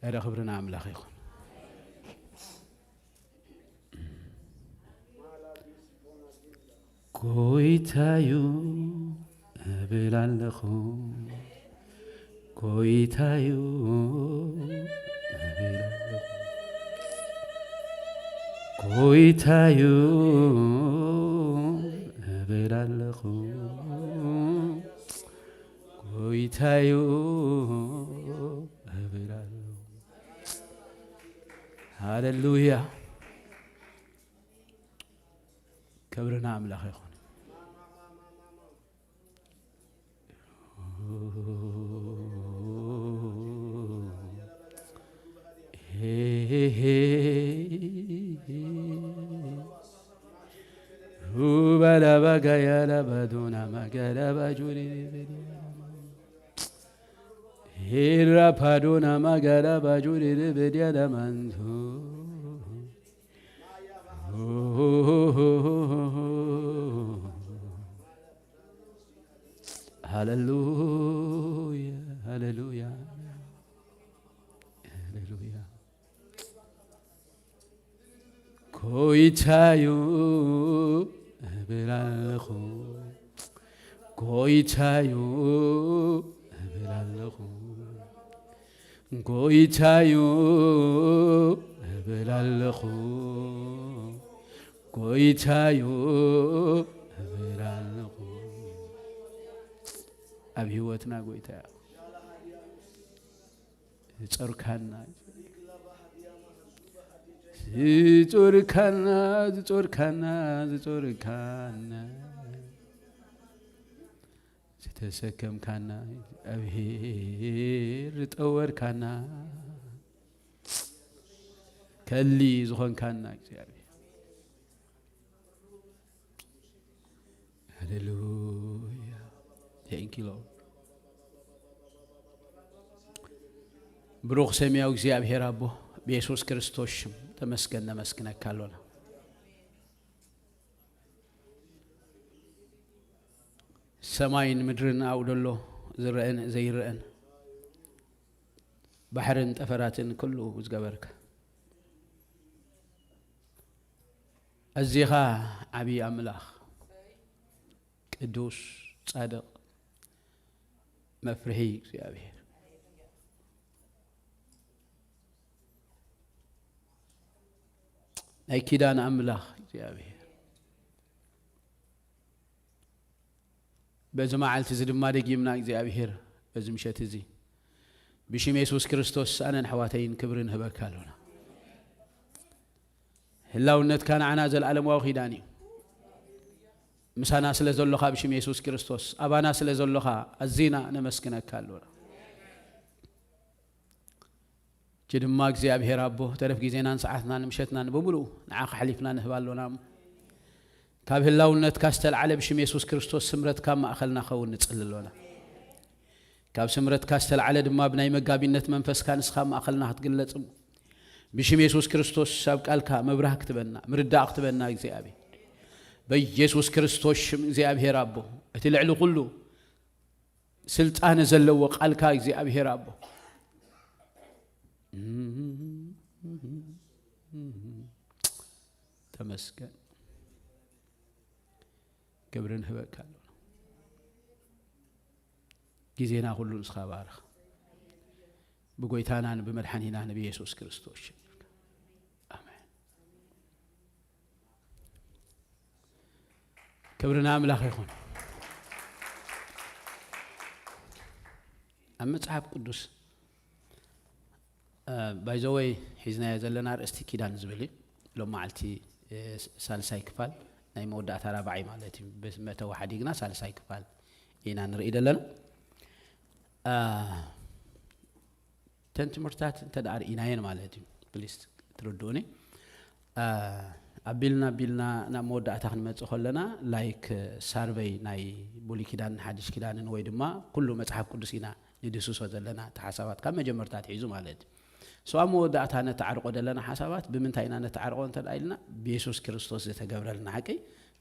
ዳዳ ክብርና ኣምላኽ ይኹን። ጎይታዩ እብል ኣለኹ፣ ጎይታዩ እብል ኣለኹ፣ ጎይታዩ እብል ኣለኹ፣ ጎይታዩ እብል ኣለኹ። ሃሌሉያ። ክብሪ ንኣምላኽ ይኹን። Hubala bagayala baduna magala bajuri bediala man. Hira paduna magala bajuri bediala mantu. ሃሌሉያ፣ ሃሌሉያ፣ ሃሌሉያ። ጎይታዩ እብል ኣለኹ፣ ጎይታዩ እብል ኣለኹ፣ ጎይታዩ እብል ኣለኹ፣ ጎይታዩ እብል ኣለኹ። ኣብ ህይወትና ጎይታ ዝጾርካና፣ ዝጾርካና፣ ዝጾርካና፣ ዝጾርካና፣ ዝተሰከምካና እግዚኣብሔር፣ ዝጠወርካና፣ ከሊ ዝኾንካና እግዚኣብሔር። ሃሌሉያ። Thank you, Lord። ብሩኽ ሰማያዊ እግዚኣብሔር ኣቦ፣ ብየሱስ ክርስቶስ ሽም ተመስገን፣ ነመስግነካ ኣሎና። ሰማይን ምድርን ኣብኡ ደሎ ዝረአን ዘይረአን፣ ባሕርን ጠፈራትን ኩሉ ዝገበርካ፣ ኣዚኻ ዓብዪ ኣምላኽ፣ ቅዱስ፣ ጻድቕ፣ መፍርሒ እግዚኣብሔር፣ ናይ ኪዳን ኣምላኽ እግዚኣብሔር፣ በዚ መዓልቲ እዚ ድማ ደጊምና እግዚኣብሔር፣ በዚ ምሸት እዚ ብሽም የሱስ ክርስቶስ ኣነን ኣሕዋተይን ክብሪ ንህበካ ኣሎና። ህላውነትካ ንዓና ዘለኣለማዊ ኪዳን እዩ። ምሳና ስለ ዘሎኻ ብሽም የሱስ ክርስቶስ፣ ኣባና ስለ ዘሎኻ ኣዚና ነመስግነካ ኣሎና። እቺ ድማ እግዚኣብሔር ኣቦ፣ ተረፍ ግዜናን ሰዓትናን ምሸትናን ብምሉኡ ንዓኻ ኣሕሊፍና ንህብ ኣሎና እሞ፣ ካብ ህላውነትካ ዝተልዓለ ብሽም የሱስ ክርስቶስ ስምረትካ ኣብ ማእኸልና ኸውን ንጽሊ ኣሎና። ካብ ስምረትካ ዝተልዓለ ድማ ብናይ መጋቢነት መንፈስካ ንስኻ ኣብ ማእኸልና ክትግለጽ እሞ፣ ብሽም የሱስ ክርስቶስ ኣብ ቃልካ ምብራህ ክትበና፣ ምርዳእ ክትበና እግዚኣብሔር። በየሱስ ክርስቶስ ሽም እግዚኣብሔር ኣቦ፣ እቲ ልዕሊ ኩሉ ስልጣን ዘለዎ ቃልካ እግዚኣብሔር ኣቦ፣ ተመስገን። ክብሪ ንህበካ ኣሎና። ግዜና ኩሉ ንስኻ ባርኽ። ብጎይታናን ብመድሓኒናን ብየሱስ ክርስቶስ ሽም። ኣሜን። ክብሪ ንኣምላኽ ይኹን። ኣብ መጽሓፍ ቅዱስ፣ እ፣ by the way፣ ሒዝናዮ ዘለና ኣርእስቲ ኪዳን ዝብል እዩ። ሎም መዓልቲ፣ እ፣ ሳልሳይ ክፋል ናይ መወዳእታ ራብዓይ ማለት እዩ። ብመተዊ ሓዲግና ሳልሳይ ክፋል ኢና ንርኢ ዘለና። እ፣ ተን ትምህርትታት እንተ ደኣ ርኢናየን ማለት እዩ። ፕሊስ ትርድኡኒ። እ፣ ኣቢልና ኣቢልና ናብ መወዳእታ ክንመጽእ ከለና፣ ላይክ፣ እ፣ ሳርቨይ ናይ ብሉይ ኪዳንን ሓድሽ ኪዳንን ወይ ድማ ኩሉ መጽሓፍ ቅዱስ ኢና ንድህስሶ ዘለና፣ እቲ ሓሳባት ካብ መጀመርታ ኣትሒዙ ማለት እዩ። So ኣብ መወዳእታ ነተዓርቆ ዘለና ሓሳባት ብምንታይ ኢና ነተዓርቆ እንተ ደኣ ኢልና፣ ብየሱስ ክርስቶስ ዝተገብረልና ሓቂ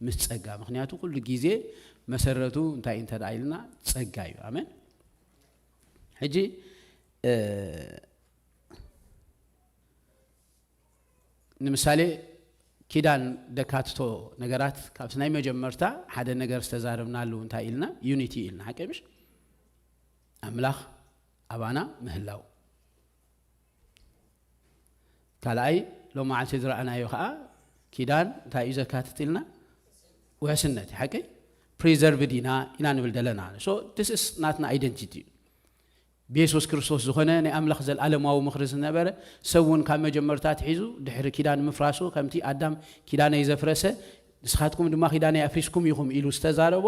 ምስ ጸጋ። ምኽንያቱ ኩሉ ግዜ መሰረቱ እንታይ እንተ ደኣ ኢልና፣ ጸጋ እዩ። ኣሜን። ሕጂ፣ እ፣ ንምሳሌ ኪዳን ደካትቶ ነገራት ካብቲ ናይ መጀመርታ ሓደ ነገር ዝተዛረብናሉ እንታይ ኢልና? ዩኒቲ ኢልና፣ ሓቂ ምሽ? ኣምላኽ ኣባና ምህላው። ካልኣይ፣ ሎም መዓልቲ ዝረኣናዮ ከዓ ኪዳን እንታይ እዩ ዘካትት ኢልና? ውሕስነት፣ ሓቂ? ፕሪዘርቭድ ኢና ኢና ንብል ዘለና። So this is ናትና ኣይደንቲቲ እዩ። ብየሱስ ክርስቶስ ዝኾነ ናይ ኣምላኽ ዘልኣለማዊ ምኽሪ ዝነበረ ሰብ እውን ካብ መጀመርታ ኣትሒዙ ድሕሪ ኪዳን ምፍራሱ ከምቲ ኣዳም ኪዳነይ ዘፍረሰ ንስኻትኩም ድማ ኪዳነይ ኣፍሪስኩም ኢኹም ኢሉ ዝተዛረቦ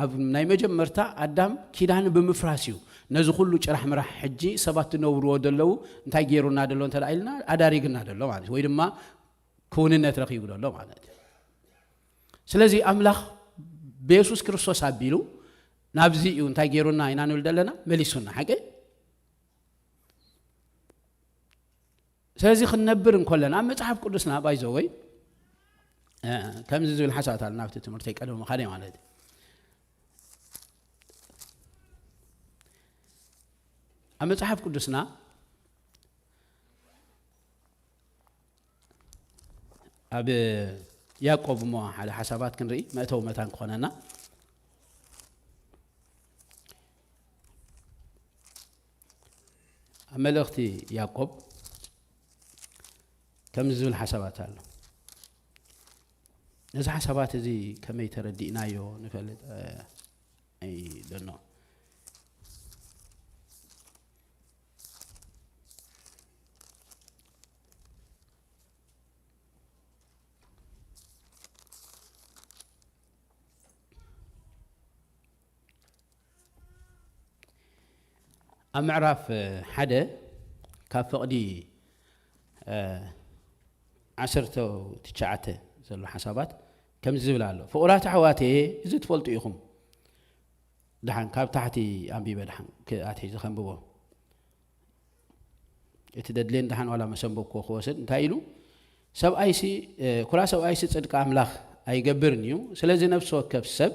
ኣብ ናይ መጀመርታ ኣዳም ኪዳን ብምፍራስ እዩ። ነዚ ኩሉ ጭራሕ ምራሕ ሕጂ ሰባት ትነብርዎ ዘለዉ እንታይ ገይሩና ደሎ እንተ ኢልና ኣዳሪግና ደሎ ማለት ወይ ድማ ክውንነት ረኺቡ ደሎ ማለት እዩ። ስለዚ ኣምላኽ ብየሱስ ክርስቶስ ኣቢሉ ናብዚ እዩ እንታይ ገይሩና ኢና ንብል ዘለና መሊሱና ሓቂ። ስለዚ ክንነብር እንኮለና ኣብ መጽሓፍ ቅዱስና ባይዘወይ ከምዚ ዝብል ሓሳባት ኣሎ ናብቲ ትምህርተይ ቀደም ምኻደይ ማለት እዩ። ኣብ መጽሓፍ ቅዱስና ኣብ ያዕቆብ እሞ ሓደ ሓሳባት ክንርኢ መእተዊ መታን ክኾነና። ኣብ መልእኽቲ ያዕቆብ ከምዚ ዝብል ሓሳባት ኣሎ። ነዚ ሓሳባት እዚ ከመይ ተረዲእናዮ ንፈልጥ ኣይደኖ። ኣብ ምዕራፍ ሓደ ካብ ፍቕዲ ዓሰርተ ትሽዓተ ዘሎ ሓሳባት ከምዚ ዝብል ኣሎ። ፍቑራት ኣሕዋተየ፣ እዚ ትፈልጡ ኢኹም። ደሓን ካብ ታሕቲ ኣንቢበ ደሓን ኣትሒዘ ከንብቦ። እቲ ደድሌን ደሓን ዋላ መሰንበብኩዎ ክወስድ እንታይ ኢሉ? ሰብኣይሲ ኩላ ሰብኣይሲ ጽድቂ ኣምላኽ ኣይገብርን እዩ። ስለዚ ነፍሲ ወከፍ ሰብ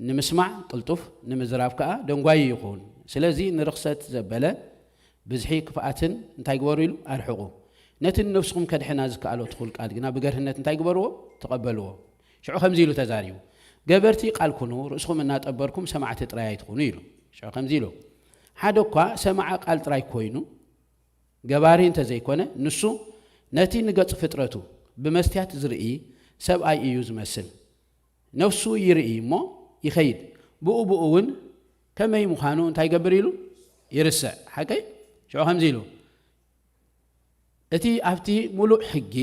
ንምስማዕ ቅልጡፍ፣ ንምዝራብ ከኣ ደንጓዩ ይኹን። ስለዚ ንርኽሰት ዘበለ ብዝሒ ክፍኣትን እንታይ ግበሩ ኢሉ? ኣርሕቑ። ነቲ ንነፍስኹም ከድሕና ዝከኣሎ ትኹል ቃል ግና ብገርህነት እንታይ ግበርዎ? ተቐበልዎ። ሽዑ ከምዚ ኢሉ ተዛሪቡ፣ ገበርቲ ቃል ኩኑ፣ ርእስኹም እናጠበርኩም ሰማዕቲ ጥራይ ኣይትኹኑ ኢሉ። ሽዑ ከምዚ ኢሉ፣ ሓደ እኳ ሰማዓ ቃል ጥራይ ኮይኑ ገባሪ እንተዘይኮነ፣ ንሱ ነቲ ንገጽ ፍጥረቱ ብመስትያት ዝርኢ ሰብኣይ እዩ ዝመስል። ነፍሱ ይርኢ እሞ ይኸይድ፣ ብኡ ብኡ እውን ከመይ ምዃኑ እንታይ ይገብር ኢሉ ይርስዕ። ሓቀይ? ሽዑ ከምዚ ኢሉ፣ እቲ ኣብቲ ሙሉእ ሕጊ፣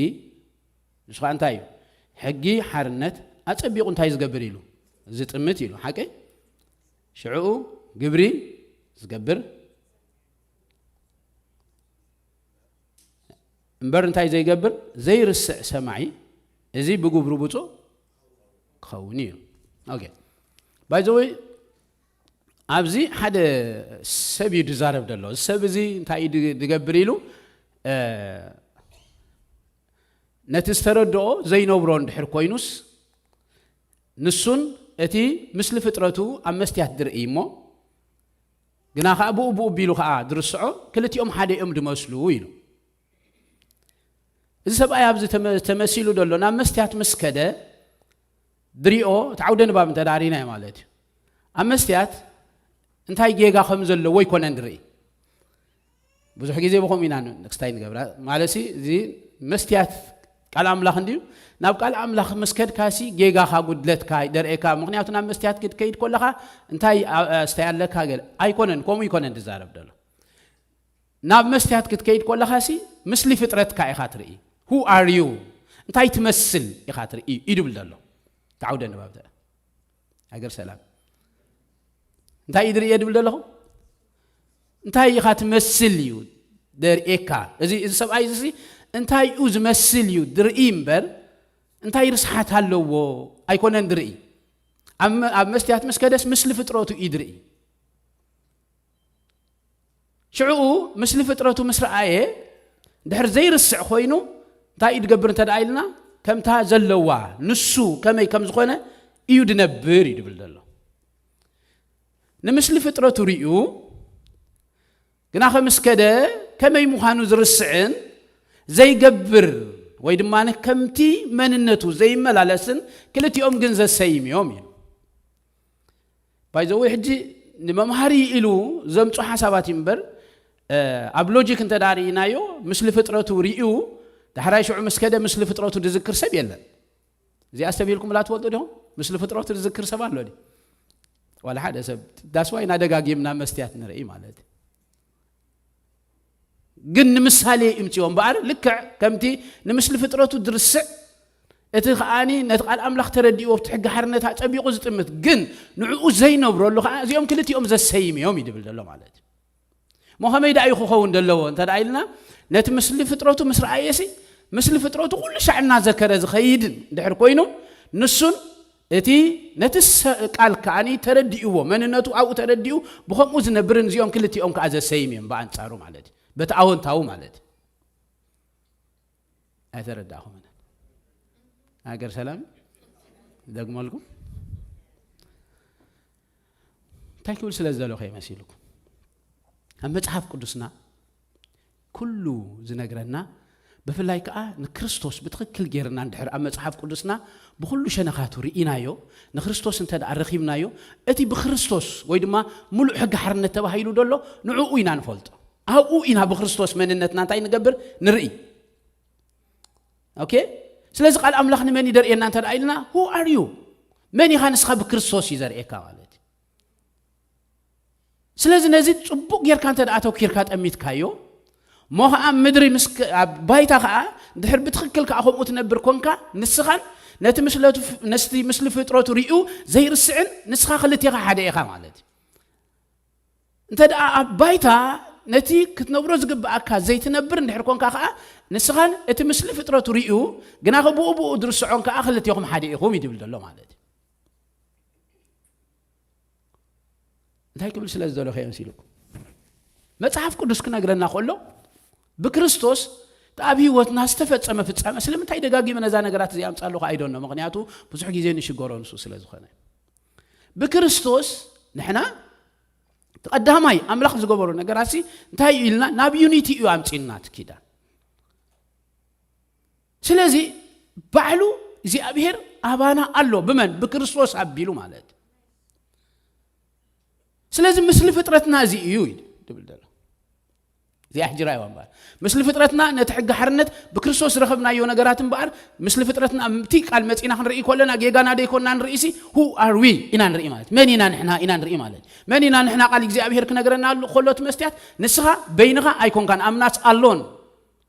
ንሱ ከዓ እንታይ እዩ? ሕጊ ሓርነት ኣጸቢቑ እንታይ ዝገብር ኢሉ? ዝጥምት ኢሉ። ሓቀይ? ሽዕኡ ግብሪ ዝገብር እምበር እንታይ ዘይገብር? ዘይርስዕ ሰማዒ፣ እዚ ብግብሩ ብፁዕ ክኸውን እዩ። ኦኬ። ባይ ዘ ወይ ኣብዚ ሓደ ሰብ እዩ ዝዛረብ ዘሎ። እዚ ሰብ እዚ እንታይ እዩ ድ- ዝገብር ኢሉ? እ፣ ነቲ ዝተረድኦ ዘይነብሮ እንድሕር ኮይኑስ፣ ንሱን እቲ ምስሊ ፍጥረቱ ኣብ መስትያት ዝርኢ እሞ፣ ግና ኸዓ ብኡ ብኡ ቢሉ ኸዓ ዝርስዖ፣ ክልቲኦም ሓደ እዮም ዝመስሉ ኢሉ። እዚ ሰብኣይ ኣብዚ ተመ- ተመሲሉ ዘሎ ናብ መስትያት ምስ ከደ ድሪኦ፣ እቲ ዓውደ ንባብ እንተ ዳሪናዮ ማለት እዩ። ኣብ መስትያት እንታይ ጌጋ ከም ዘለዎ ኣይኮነን ድርኢ። ብዙሕ ግዜ ብኸምኡ ኢና ን- ክስታይ ንገብራ። ማለትሲ እዚ መስትያት ቃል ኣምላኽ እንድዩ። ናብ ቃል ኣምላኽ ምስ ከድካሲ ጌጋኻ፣ ጉድለትካ ደርእየካ። ምኽንያቱ ናብ መስትያት ክትከይድ ከለኻ እንታይ ኣ- ኣስታይ ኣለካ ገለ ኣይኮነን፣ ከምኡ ኣይኮነን ዝዛረብ ዘሎ። ናብ መስትያት ክትከይድ ከለኻሲ ምስሊ ፍጥረትካ ኢኻ ትርኢ። Who are you? እንታይ ትመስል ኢኻ ትርኢ እዩ ድብል ዘሎ። እቲ ዓውደ ንባብ ሃገር ሰላም እንታይ እዩ ድርእየ ድብል ዘለኹ? እንታይ ኢኻ ትመስል እዩ ደርእየካ። እዚ እዚ ሰብኣይ እዚ እንታይ እዩ ዝመስል እዩ ድርኢ እምበር እንታይ ርስሓት ኣለዎ ኣይኮነን ድርኢ። ኣብ መ- ኣብ መስትያት ምስ ከደስ ምስሊ ፍጥረቱ እዩ ድርኢ። ሽዕኡ ምስሊ ፍጥረቱ ምስ ረኣየ ድሕር ዘይርስዕ ኮይኑ እንታይ እዩ ድገብር እንተ ደኣ ኢልና፣ ከምታ ዘለዋ ንሱ ከመይ ከም ዝኾነ እዩ ድነብር እዩ ድብል ዘሎ። ንምስሊ ፍጥረቱ ርእዩ ግና ከምስከደ ከመይ ምዃኑ ዝርስዕን ዘይገብር ወይ ድማ ከምቲ መንነቱ ዘይመላለስን ክልቲኦም ግን ዘሰይም እዮም ኢሉ። ባይዘወይ ሕጂ ንመምሃሪ ኢሉ ዘምፁ ሓሳባት እዩ እምበር ኣብ ሎጂክ እንተ ርኢናዮ፣ ምስሊ ፍጥረቱ ርእዩ ዳሕራይ ሽዑ ምስ ከደ ምስሊ ፍጥረቱ ዝዝክር ሰብ የለን። እዚኣ ኣስተብሂልኩምላ ትፈልጡ ዲኹም? ምስሊ ፍጥረቱ ዝዝክር ሰብ ኣሎ ድዩ? ዋላ ሓደ ሰብ። ዳስዋይ እናደጋጊምና መስትያት ንርኢ ማለት እዩ። ግን ንምሳሌ ይምፅኦ እምበኣር፣ ልክዕ ከምቲ ንምስሊ ፍጥረቱ ዝርስዕ፣ እቲ ከዓኒ ነቲ ቃል ኣምላኽ ተረዲእዎ ኣብቲ ሕጊ ሓርነት ኣጸቢቑ ዝጥምት፣ ግን ንዕኡ ዘይነብረሉ ከዓ እዚኦም ክልቲኦም ዘሰይም እዮም ይድብል ዘሎ ማለት እዩ። እሞ ከመይ ደኣ እዩ ክኸውን ዘለዎ እንተ ደኣ ኢልና፣ ነቲ ምስሊ ፍጥረቱ ምስ ረኣየሲ፣ ምስሊ ፍጥረቱ ኩሉ ሻዕ እናዘከረ ዝኸይድን እንድሕር ኮይኑ፣ ንሱን እቲ ነቲ ሰ- ቃል ከዓኒ ተረዲእዎ፣ መንነቱ ኣብኡ ተረዲኡ ብኸምኡ ዝነብርን እዚኦም ክልቲኦም ከዓ ዘሰይም እዮም ብኣንጻሩ ማለት እዩ። በቲ ኣወንታዊ ማለት እዩ። ኣይተረዳእኹምን። ሃገር ሰላም ደግመልኩም። እንታይ ክብል ስለ ዝደለኹ መሲልኩም? ኣብ መጽሓፍ ቅዱስና ኩሉ ዝነግረና፣ ብፍላይ ከዓ ንክርስቶስ ብትኽክል ጌርና እንድሕር ኣብ መጽሓፍ ቅዱስና ብኩሉ ሸነኻቱ ርኢናዮ፣ ንክርስቶስ እንተ ደኣ ረኺብናዮ፣ እቲ ብክርስቶስ ወይ ድማ ሙሉእ ሕጊ ሓርነት ተባሂሉ ደሎ ንዕኡ ኢና ንፈልጦ። ኣብኡ ኢና ብክርስቶስ መንነትና እንታይ ንገብር ንርኢ። ኦኬ? ስለዚ ቃል ኣምላኽ ንመን እዩ ደርእየና እንተ ደኣ ኢልና፣ who are you? መን ኢኻ ንስኻ? ብክርስቶስ እዩ ዘርእየካ ማለት እዩ። ስለዚ ነዚ ጽቡቕ ጌርካ እንተ ደኣ ኣተኪርካ ጠሚትካዮ፣ እሞ ኸዓ ምድሪ ምስ ክ- ኣብ ባይታ ኸዓ ድሕር ብትኽክል ከኣ ከምኡ ትነብር ኮንካ፣ ንስኻን ነቲ ምስለቱ ፍ- ነቲ ምስሊ ፍጥረቱ ሪኡ ዘይርስዕን ንስኻ ክልቴኻ ሓደ ኢኻ ማለት እዩ። እንተ ደኣ ኣብ ባይታ ነቲ ክትነብሮ ዝግብኣካ ዘይትነብር እንድሕር ኮንካ ኸዓ፣ ንስኻን እቲ ምስሊ ፍጥረቱ ሪኡ ግናኸ ብኡ ብኡ ዝርስዖን ከኣ ክልቴኹም ሓደ ኢኹም እዩ ድብል ዘሎ ማለት እዩ። እንታይ ክብል ስለ ዝደለኹ እየ መሲልኩም? መጽሓፍ ቅዱስ ክነግረና ከሎ ብክርስቶስ እቲ ኣብ ህይወትና ዝተፈጸመ ፍጻመ። ስለምንታይ ደጋጊመ ነዛ ነገራት እዚኣ ኣምጻ ኣለኹ? ኣይዶኖ። ምኽንያቱ ብዙሕ ግዜ ንሽገሮ ንሱ ስለ ዝኾነ። ብክርስቶስ ንሕና እቲ ቀዳማይ ኣምላኽ ዝገበሮ ነገራሲ እንታይ እዩ ኢልና ናብ ዩኒቲ እዩ ኣምጺእና እቲ ኪዳን። ስለዚ ባዕሉ እግዚኣብሔር ኣባና ኣሎ። ብመን? ብክርስቶስ ኣቢሉ ማለት። ስለዚ ምስሊ ፍጥረትና እዚ እዩ ድብል ዘሎ። እዚኣ ሕጂ ራእይዋ እምበኣር፣ ምስሊ ፍጥረትና ነቲ ሕጊ ሓርነት ብክርስቶስ ዝረኸብናዮ ነገራት እምበኣር፣ ምስሊ ፍጥረትና ምቲ ቃል መጺና ክንርኢ ከለና ጌጋና ደይኮንና ንርኢሲ፣ who are we ኢና ንርኢ ማለት። መን ኢና ንሕና ኢና ንርኢ ማለት። መን ኢና ንሕና? ቃል እግዚኣብሔር ክነግረና ኣሎ ከሎ እቲ መስትያት፣ ንስኻ በይንኻ ኣይኮንካን፣ I'm not alone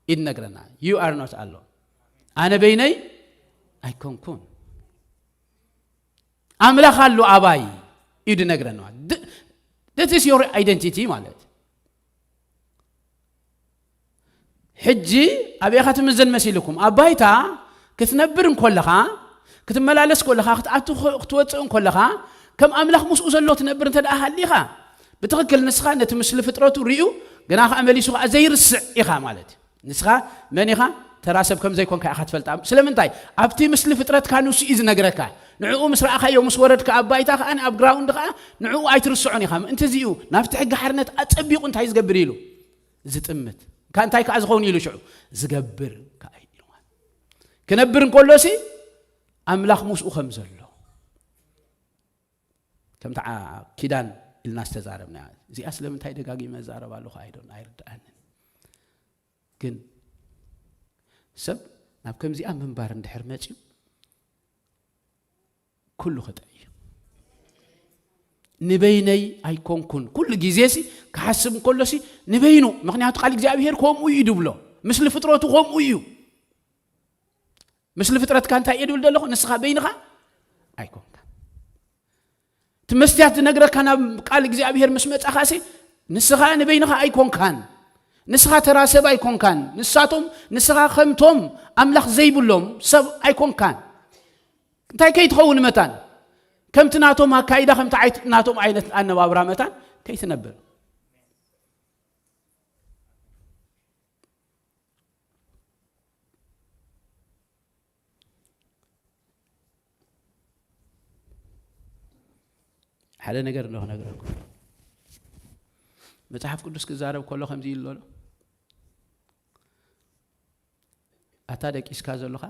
እዩ ዝነግረና። You are not alone። ኣነ በይነይ ኣይኮንኩን። ኣምላኽ ኣሎ ኣባይ እዩ ዝነግረና። Th- that is your identity ማለት። ሕጂ ኣበይ ኢኻ ትምዘን መሲልኩም? ኣብ ባይታ ክትነብር እንኮለኻ፣ ክትመላለስ ከለኻ፣ ክትኣቱ ኸ- ክትወፅእ እንኮለኻ፣ ከም ኣምላኽ ምስኡ ዘሎ ትነብር እንተ ደኣ ሃሊኻ፣ ብትኽክል ንስኻ ነቲ ምስሊ ፍጥረቱ ሪኡ፣ ግና ኸዓ መሊሱ ኸዓ ዘይርስዕ ኢኻ ማለት እዩ። ንስኻ መን ኢኻ? ተራ ሰብ ከም ዘይኮንካ ኢኻ ትፈልጣ። ስለምንታይ? ኣብቲ ምስሊ ፍጥረትካ ንሱ እዩ ዝነግረካ። ንዕኡ ምስ ረኣኻዮ፣ ምስ ወረድካ ኣብ ባይታ ኸዓ፣ ኣብ ግራውንድ ኸዓ፣ ንዕኡ ኣይትርስዖን ኢኻ። ምእንቲ እዚኡ ናብቲ ሕጊ ሓርነት ኣጸቢቑ እንታይ ዝገብር ኢሉ? ዝጥምት። ከ እንታይ ከኣ ዝኸውን ኢሉ ሽዑ? ዝገብር ከኣ ኢሉ ማለት። ክነብር እንከሎሲ ኣምላኽ ምስኡ ከም ዘሎ። ከምቲ ዓ- ኪዳን ኢልና ዝተዛረብና። እዚኣ ስለምንታይ ደጋጊመ እዛረብ ኣለኹ? ኣይዶን፣ ኣይርድኣንን። ግን ሰብ ናብ ከምዚኣ ምንባር እንድሕር መፅዩ፣ ኩሉ ኸጠ እዩ። ንበይነይ ኣይኮንኩን። ኩሉ ግዜሲ ክሓስብ እንከሎሲ ንበይኑ። ምኽንያቱ ቃል እግዚኣብሔር ከምኡ እዩ ድብሎ። ምስሊ ፍጥረቱ ከምኡ እዩ። ምስሊ ፍጥረትካ እንታይ እየ ድብል ዘለኹ? ንስኻ በይንኻ ኣይኮንካ። እቲ መስትያት ዝነግረካ ናብ ቃል እግዚኣብሔር ምስ መጻኻሲ፣ ንስኻ ንበይንኻ ኣይኮንካን። ንስኻ ተራ ሰብ ኣይኮንካን። ንሳቶም፣ ንስኻ ከምቶም ኣምላኽ ዘይብሎም ሰብ ኣይኮንካን። እንታይ ከይትኸውን መታን? ከምቲ ናቶም ኣካይዳ፣ ከምቲ ዓይት- ናቶም ዓይነት ኣነባብራ መታን ከይትነብር። ሓደ ነገር እንዶ ክነግረኩም። መጽሓፍ ቅዱስ ክዛረብ ከሎ ከምዚ ኢሉ ኣሎ። ኣታ ደቂስካ ዘለኻ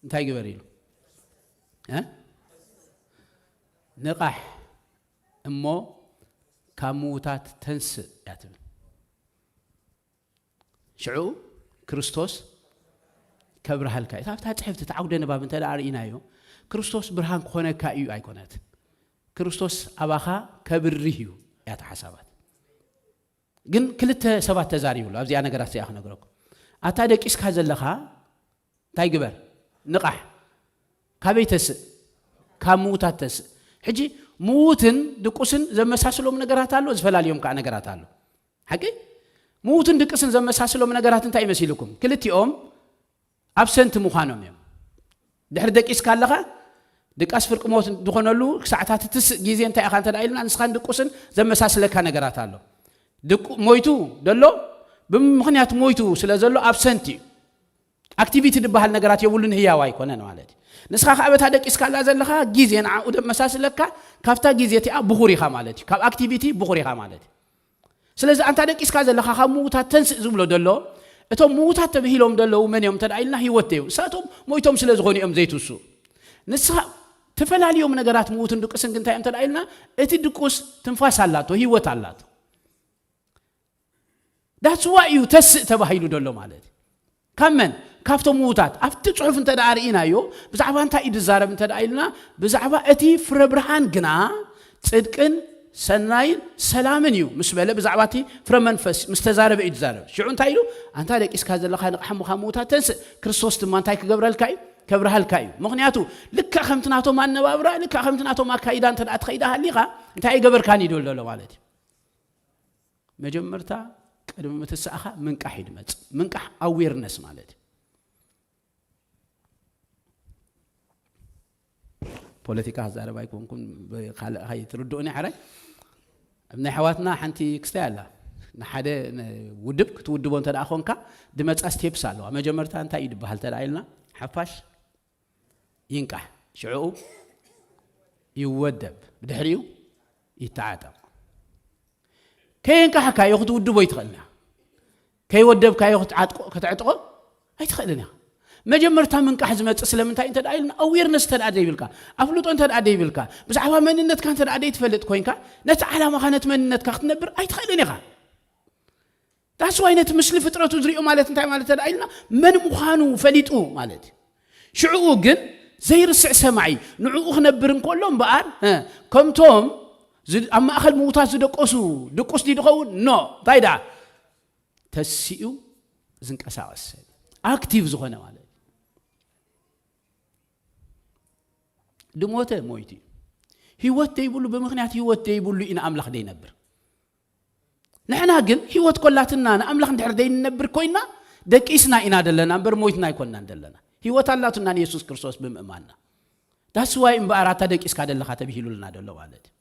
እንታይ ግበር ኢሉ? እ? ንቓሕ እሞ ካብ ምዉታት ተንስእ እያ ትብል። ሽዑ ክርስቶስ ከብርሃልካ እዩ። ኣብታ ጽሕፍቲ፣ እቲ ዓውደ ንባብ እንተ ደኣ ርኢናዮ፣ ክርስቶስ ብርሃን ክኾነካ እዩ ኣይኮነት። ክርስቶስ ኣባኻ ከብርህ እዩ እያ እታ ሓሳባት። ግን ክልተ ሰባት ተዛሪብሉ ኣብዚኣ ነገራት እዚኣ ክነግረኩም። ኣታ ደቂስካ ዘለኻ እንታይ ግበር? ንቓሕ። ካበይ ተስእ? ካብ ምዉታት ተስእ። ሕጂ ምዉትን ድቁስን ዘመሳስሎም ነገራት ኣሎ፣ ዝፈላልዮም ከዓ ነገራት ኣሎ። ሓቂ? ምዉትን ድቅስን ዘመሳስሎም ነገራት እንታይ ይመሲልኩም? ክልቲኦም ኣብሰንት ምዃኖም እዮም። ድሕሪ ደቂስካ ኣለኻ፣ ድቃስ ፍርቂ ሞት ዝኾነሉ ክሳዕታት ትስእ ግዜ እንታይ ኢኻ እንተ ደኣ ኢልና፣ ንስኻን ድቁስን ዘመሳስለካ ነገራት ኣሎ። ድቁ-፣ ሞይቱ ደሎ፣ ብምኽንያት ሞይቱ ስለ ዘሎ ኣብሰንት እዩ። ኣክቲቪቲ ዝበሃል ነገራት የብሉን፣ ህያው ኣይኮነን ማለት እዩ። ንስኻ ከኣ በታ ደቂስካላ ዘለኻ ግዜ ንዓኡ ደመሳስለካ፣ ካብታ ግዜ እቲኣ ብኹር ኢኻ ማለት እዩ። ካብ ኣክቲቪቲ ብኹር ኢኻ ማለት እዩ። ስለዚ ኣንታ ደቂስካ ዘለኻ ካብ ምዉታት ተንስእ ዝብሎ ዘሎ፣ እቶም ምዉታት ተብሂሎም ዘለዉ መን እዮም እንተ ደኣ ኢልና፣ ህይወት ደዩ። ንሳቶም ሞይቶም ስለ ዝኾኑ እዮም ዘይትውስኡ። ንስኻ ተፈላልዮም ነገራት ምዉትን ድቁስን ግን እንታይ እዮም እንተ ደኣ ኢልና፣ እቲ ድቁስ ትንፋስ ኣላቶ፣ ህይወት ኣላቶ። ዳትስ ዋይ እዩ ተስእ ተባሂሉ ዘሎ ማለት እዩ። ካብ መን? ካብቶም ምዉታት። ኣብቲ ጽሑፍ እንተ ደኣ ርኢናዮ፣ ብዛዕባ እንታይ እዩ ዝዛረብ እንተ ደኣ ኢልና፣ ብዛዕባ እቲ ፍረ ብርሃን ግና ጽድቅን ሰናይን ሰላምን እዩ ምስ በለ፣ ብዛዕባ እቲ ፍረ መንፈስ ምስ ተዛረበ እዩ ዝዛረብ። ሽዑ እንታይ ኢሉ? ኣንታ ደቂስካ ዘለኻ ንቕሓ እሞ ካብ ምዉታት ተንስእ፣ ክርስቶስ ድማ እንታይ ክገብረልካ እዩ? ከብርሃልካ እዩ። ምኽንያቱ ልክዕ ከምቲ ናቶም ኣነባብራ፣ ልክዕ ከምቲ ናቶም ኣካይዳ እንተ ደኣ ትኸይዳ ሃሊኻ፣ እንታይ ኣይገበርካን እዩ ዝብል ዘሎ ማለት እዩ። መጀመርታ ቅድሚ ምትሳእኻ ምንቃሕ እዩ ዝመጽእ። ምንቃሕ ኣዌርነስ ማለት እዩ። ፖለቲካ ክዛረብ ኣይኮንኩን፣ ብኻልእ ከይትርድኡኒ ሕራይ። ኣብ ናይ ኣሕዋትና ሓንቲ ክስታይ ኣላ። ንሓደ ን-፣ ውድብ ክትውድቦ እንተ ደኣ ኾንካ፣ ዝመጻ ስቴፕስ ኣለዋ። መጀመርታ እንታይ እዩ ዝበሃል እንተ ደኣ ኢልና፣ ሓፋሽ ይንቃሕ፣ ሽዕኡ ይወደብ፣ ብድሕሪኡ ይተዓጠቕ። ከየንቃሕካዮ ክትውድቦ ኣይትኽእልን ኢኻ። ከይወደብካዮ ክትዓጥቆ-፣ ከተዕጥቆ ኣይትኽእልን ኢኻ። መጀመርታ ምንቃሕ ዝመጽእ ስለምንታይ እንተ ደኣ ኢልና፣ ኣዌርነስ እንተ ደኣ ዘይብልካ፣ ኣፍልጦ እንተ ደኣ ዘይብልካ፣ ብዛዕባ መንነትካ እንተ ደኣ ዘይትፈልጥ ኮይንካ፣ ነቲ ዓላማኻ፣ ነቲ መንነትካ ክትነብር ኣይትኽእልን ኢኻ። ዳትስ ዋይ ነቲ ምስሊ ፍጥረቱ ዝሪኦ ማለት እንታይ ማለት እንተ ደኣ ኢልና፣ መን ምዃኑ ፈሊጡ ማለት እዩ። ሽዕኡ ግን ዘይርስዕ ሰማዒ፣ ንዕኡ ክነብር እንከሎ እምበኣር፣ እ፣ ከምቶም ዝ-፣ ኣብ ማእከል ምዉታት ዝደቀሱ ድቁስ ድዩ ዝኸውን? ኖ። እንታይ ደኣ? ተሲኡ ዝንቀሳቐስ ሰብ፣ ኣክቲቭ ዝኾነ ማለት እዩ። ድሞተ ሞይቱ እዩ። ህይወት ደይብሉ፣ ብምኽንያት ህይወት ደይብሉ እዩ ንኣምላኽ ደይነብር። ንሕና ግን ህይወት ኮላትና ንኣምላኽ እንድሕር ደይንነብር ኮይና፣ ደቂስና ኢና ደለና እምበር ሞይትና ኣይኮንናን ደለና። ህይወት ኣላትና ንየሱስ ክርስቶስ ብምእማንና። ዳትስ ዋይ እምበኣር ኣታ ደቂስካ ደለኻ ተብሂሉልና ደሎ ማለት እዩ።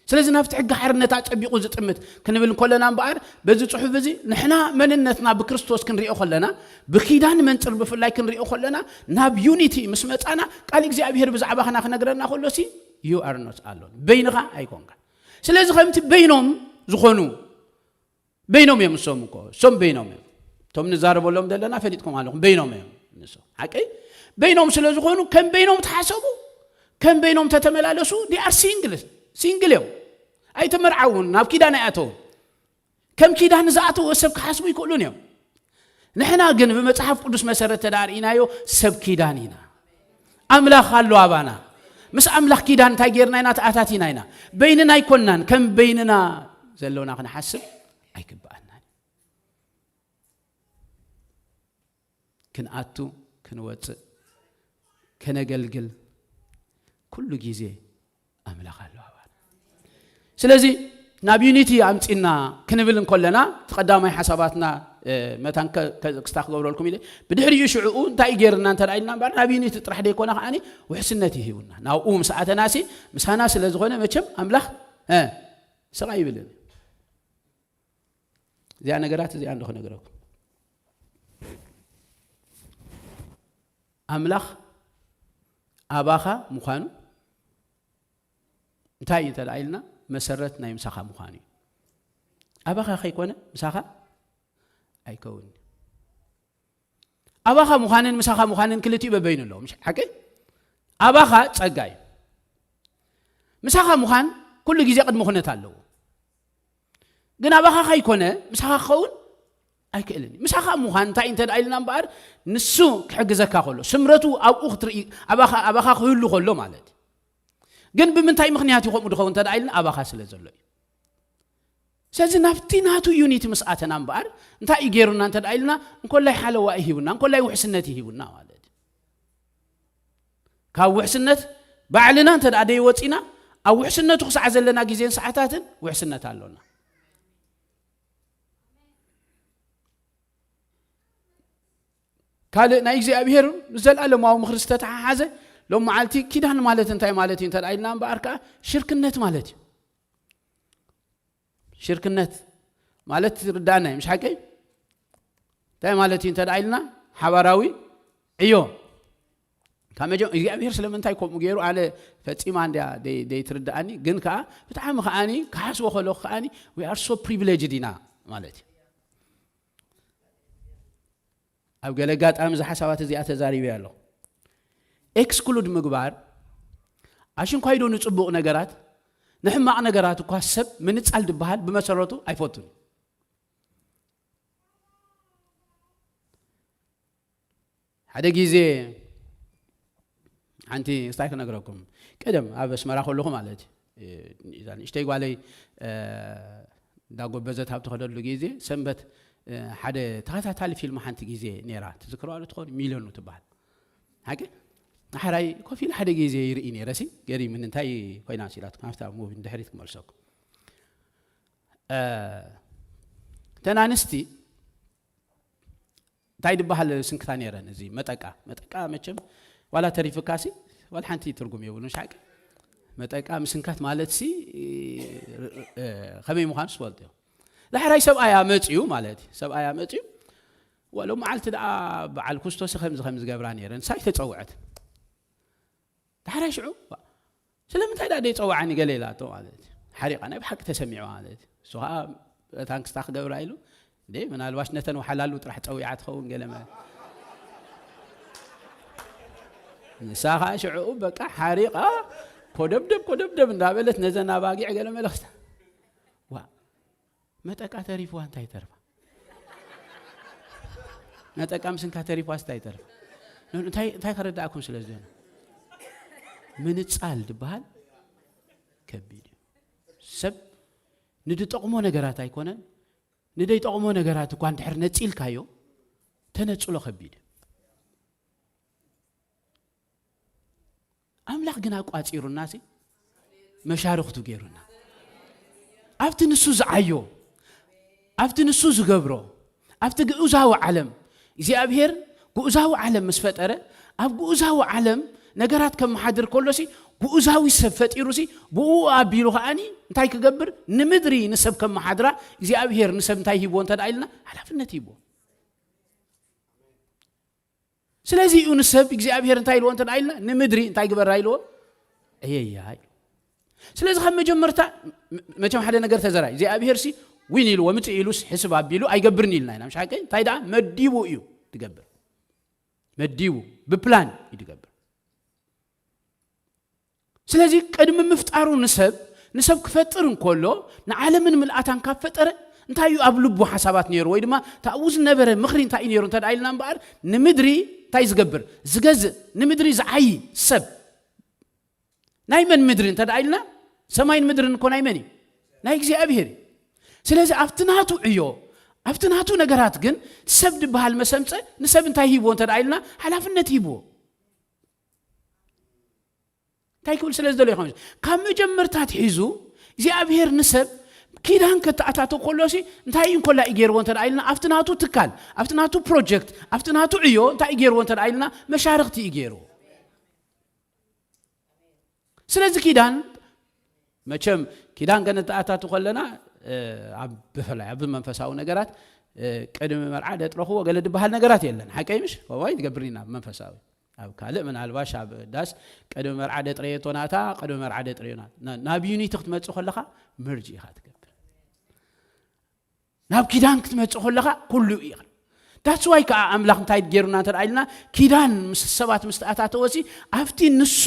ስለዚ ናብቲ ሕጊ ሓርነት ኣጸቢቑ ዝጥምት ክንብል እንከለና እምበኣር፣ በዚ ጽሑፍ እዚ ንሕና መንነትና ብክርስቶስ ክንሪኦ ከለና፣ ብኪዳን መንጽር ብፍላይ ክንሪኦ ከለና፣ ናብ ዩኒቲ ምስ መጻና፣ ቃል እግዚኣብሔር ብዛዕባኽና ክነግረና ከሎ ሲ፣ you are not alone። በይንኻ ኣይኮንካ። ስለዚ ከምቲ በይኖም ዝኾኑ፣ በይኖም እዮም እሶም እኮ፣ እሶም በይኖም እዮም። እቶም ንዛረበሎም ዘለና ፈሊጥኩም ኣለኹም፣ በይኖም እዮም ንሶም። ሓቀይ? በይኖም ስለ ዝኾኑ፣ ከም በይኖም ተሓሰቡ፣ ከም በይኖም ተተመላለሱ፣ they are single፣ ሲንግል እዮም። ኣይተመርዓውን፣ ናብ ኪዳን ኣይኣተውን። ከም ኪዳን ዝኣተወ ሰብ ክሓስቡ ይክእሉን እዮም። ንሕና ግን ብመጽሓፍ ቅዱስ መሰረት ተዳርኢናዮ ሰብ ኪዳን ኢና። ኣምላኽ ኣሎ ኣባና። ምስ ኣምላኽ ኪዳን እንታይ ጌርና ኢና? ተኣታቲና ኢና። በይንና ኣይኮንናን። ከም በይንና ዘሎና ክንሓስብ ኣይግብኣናን። ክንኣቱ፣ ክንወጽእ፣ ከነገልግል ኩሉ ግዜ ኣምላኽ ኣሎ ኣባና። ስለዚ ናብ ዩኒቲ ኣምጺና ክንብል እንከለና፣ እቲ ቀዳማይ ሓሳባትና፣ እ፣ መታን ከ-፣ ከ-፣ ክስታ ክገብረልኩም ኢለ። ብድሕሪኡ ሽዕኡ እንታይ እዩ ጌርና እንተ ደኣ ኢልና እምበኣር፣ ናብ ዩኒቲ ጥራሕ ደይኮነ ከኣኒ ውሕስነት እዩ ሂቡና። ናብኡ ምስ ኣተናሲ፣ ምሳና ስለ ዝኾነ መቸም ኣምላኽ፣ እ፣ ስቕ ኣይብልን። እዚኣ ነገራት እዚኣ እንዶ ክነግረኩም። ኣምላኽ ኣባኻ ምዃኑ እንታይ እዩ እንተ ደኣ ኢልና፣ መሰረት ናይ ምሳኻ ምዃኑ እዩ። ኣባኻ ከይኮነ ምሳኻ ኣይከውን። ኣባኻ ምዃንን ምሳኻ ምዃንን ክልቲኡ በበይኑ ኣለዎ። ምሽ ሓቂ? ኣባኻ ጸጋ እዩ። ምሳኻ ምዃን ኩሉ ግዜ ቅድሚ ኩነት ኣለዎ። ግን ኣባኻ ከይኮነ ምሳኻ ክኸውን ኣይክእልን እዩ። ምሳኻ ምዃን እንታይ እንተ ደኣ ኢልና እምበኣር፣ ንሱ ክሕግዘካ ከሎ፣ ስምረቱ ኣብኡ ክትርኢ፣ ኣባኻ፣ ኣባኻ ክህሉ ከሎ ማለት እዩ። ግን ብምንታይ ምኽንያት እዩ ከምኡ ድኸውን እንተ ደኣ ኢልና፣ ኣባኻ ስለ ዘሎ እዩ። ስለዚ ናብቲ ናቱ ዩኒቲ ምስ ኣተና እምበኣር፣ እንታይ እዩ ገይሩና እንተ ደኣ ኢልና፣ እንኮላይ ሓለዋ እዩ ሂቡና፣ እንኮላይ ውሕስነት እዩ ሂቡና ማለት እዩ። ካብ ውሕስነት ባዕልና እንተ ደኣ ደይወጺና፣ ኣብ ውሕስነቱ ክሳዕ ዘለና ግዜን ሰዓታትን ውሕስነት ኣሎና። ካልእ ናይ እግዚኣብሔር ምስ ዘለኣለማዊ ምኽሪ ዝተተሓሓዘ ሎም መዓልቲ ኪዳን ማለት እንታይ ማለት እዩ እንተ ደኣ ኢልና እምበኣር ከኣ ሽርክነት ማለት እዩ። ሽርክነት ማለት ርዳእና እዩ፣ ምሽ ሓቀይ? እንታይ ማለት እዩ እንተ ደኣ ኢልና ሓባራዊ ዕዮ ካብ መጀ እግዚኣብሔር ስለምንታይ ከምኡ ገይሩ ኣነ ፈጺማ እንድያ ደይ- ደይትርድኣኒ፣ ግን ከኣ ብጣዕሚ ከኣኒ ክሓስቦ ከለኹ ከኣኒ we are so privileged ኢና ማለት እዩ። ኣብ ገለ ኣጋጣሚ እዚ ሓሳባት እዚኣ ተዛሪበ ኣለኹ። ኤክስክሉድ ምግባር ኣሽንኳይዶ ንጽቡቕ ነገራት ንሕማቕ ነገራት እኳ ሰብ ምንጻል ዝበሃል ብመሰረቱ ኣይፈቱን። ሓደ ግዜ ሓንቲ እንታይ ክነግረኩም፣ ቀደም ኣብ ኣስመራ ከለኹ ማለት እዩ፣ እዛ ንእሽተይ ጓለይ እንዳጎበዘት ኣብ ትኸደሉ ግዜ ሰንበት ሓደ ተኸታታሊ ፊልም ሓንቲ ግዜ ነይራ፣ ትዝክርዋ ዶ ትኾኑ? ሚልዮኑ ትበሃል። ሓቂ ንሓራይ ኮፍ ኢለ ሓደ ግዜ ይርኢ ነይረ ሲ ገሪምኒ እንታይ ኮይና ሲላት ካብታ ሙቪ ንድሕሪት ክመልሰኩም። እተን ኣንስቲ እንታይ ዝበሃል ስንክታ ነይረን? እዚ መጠቃ መጠቃ መቸም ዋላ ተሪፍካ ሲ ዋላ ሓንቲ ትርጉም የብሉን። ሻቂ መጠቃ ምስንካት ማለት ሲ ከመይ ምዃኑ ስፈልጡ እዮም። ዳሕራይ ሰብኣያ መፅዩ ማለት እዩ። ሰብኣያ መፅዩ ወሎ መዓልቲ ደኣ በዓል ኩስቶሲ ከምዚ ከም ዝገብራ ነይረን ሳይ ተፀውዐት። ዳሕራይ ሽዑ ስለምንታይ ደኣ ደይፀዋዓኒ ገለ ኢላቶ ማለት እዩ። ሓሪቓ ናይ ብሓቂ ተሰሚዑ ማለት እዩ። እሱ ከዓ ታንክስታ ክገብራ ኢሉ እንዴ ምናልባሽ ነተን ወሓላሉ ጥራሕ ፀዊዓ ትኸውን ገለ መ ንሳ ከዓ ሽዑኡ በቃ ሓሪቓ ኮደብደብ ኮደብደብ እንዳበለት ነዘን ኣባጊዕ ገለ መለኽታ ዋ መጠቃ ተሪፍዋ እንታይ ተርፋ? መጠቃ ምስንካ ተሪፍዋ እንታይ ተርፋ? እንታይ እንታይ ከረዳእኩም ስለ ዝደለ ምንጻል ዝበሃል ከቢድ እዩ። ሰብ ንድጠቕሞ ነገራት ኣይኮነን ንደይጠቕሞ ነገራት እኳ እንድሕር ነጺልካዮ ተነጽሎ ከቢድ እዩ። ኣምላኽ ግን ኣቋጺሩና ሲ መሻርኽቱ ገይሩና ኣብቲ ንሱ ዝዓዮ ኣብቲ ንሱ ዝገብሮ ኣብቲ ግኡዛዊ ዓለም እግዚኣብሔር ግኡዛዊ ዓለም ምስ ፈጠረ ኣብ ግኡዛዊ ዓለም ነገራት ከመሓድር ከሎ ሲ ግኡዛዊ ሰብ ፈጢሩ ሲ ብኡ ኣቢሉ ከዓኒ እንታይ ክገብር ንምድሪ ንሰብ ከመሓድራ እግዚኣብሔር ንሰብ እንታይ ሂብዎ እንተ ኢልና ሓላፍነት ሂብዎ ስለዚ እዩ ንሰብ እግዚኣብሔር እንታይ ኢልዎ እንተ ኢልና ንምድሪ እንታይ ግበራ ኢልዎ እየያ ኢሉ ስለዚ ካብ መጀመርታ መቸም ሓደ ነገር ተዘራይ እግዚኣብሔር ሲ ዊን ኢልዎ ምፅእ ኢሉስ ሕስብ ኣቢሉ ኣይገብርን ኢልና ኢና ምሽ ሓቀይ እንታይ ደኣ መዲቡ እዩ ትገብር መዲቡ ብፕላን እዩ ትገብር ስለዚ ቅድሚ ምፍጣሩ ንሰብ ንሰብ ክፈጥር እንከሎ ንዓለምን ምልኣታን ካብ ፈጠረ እንታይ እዩ ኣብ ልቡ ሓሳባት ነይሩ ወይ ድማ ታብኡ ዝነበረ ምኽሪ እንታይ እዩ ነይሩ እንተ ኢልና እምበኣር ንምድሪ እንታይ ዝገብር ዝገዝእ ንምድሪ ዝዓይ ሰብ ናይ መን ምድሪ እንተ ኢልና ሰማይን ምድርን እኮ ናይ መን እዩ ናይ እግዚኣብሔር እዩ ስለዚ ኣብቲ ናቱ ዕዮ ኣብቲ ናቱ ነገራት ግን ሰብ ዝበሃል መሰምፀ ንሰብ እንታይ ሂብዎ እንተ ኢልና ሓላፍነት ሂብዎ እንታይ ክብል ስለ ዝደለዩ ካብ መጀመርታ ትሒዙ እግዚኣብሔር ንሰብ ኪዳን ከተኣታቶ ከሎሲ እንታይ እዩ እንኮላ እዩ ገይርዎ እንተ ኢልና ኣብቲ ናቱ ትካል ኣብቲ ናቱ ፕሮጀክት ኣብቲ ናቱ ዕዮ እንታይ እዩ ገይርዎ እንተ ኢልና መሻርክቲ እዩ ገይርዎ ስለዚ ኪዳን መቸም ኪዳን ከነተኣታቱ ከለና ኣብ ብፍላይ ኣብ መንፈሳዊ ነገራት ቅድሚ መርዓ ደጥረኽዎ ገለ ዝበሃል ነገራት የለን ሓቀይ ምሽ ወይ ትገብርና መንፈሳዊ ኣብ ካልእ ምናልባሽ ኣብ ዳስ ቅድሚ መርዓ ደጥረየቶ ናታ ቅድሚ መርዓ ደጥረዮ ናታ ናብ ዩኒቲ ክትመጽእ ከለኻ መርጅ ኢኻ ትገብር ናብ ኪዳን ክትመጽእ ከለኻ ኩሉ እዩ። That's why ከዓ ኣምላኽ እንታይ ገይሩና እንተ ኢልና፣ ኪዳን ምስ ሰባት ምስ ተኣታተወሲ ኣብቲ ንሱ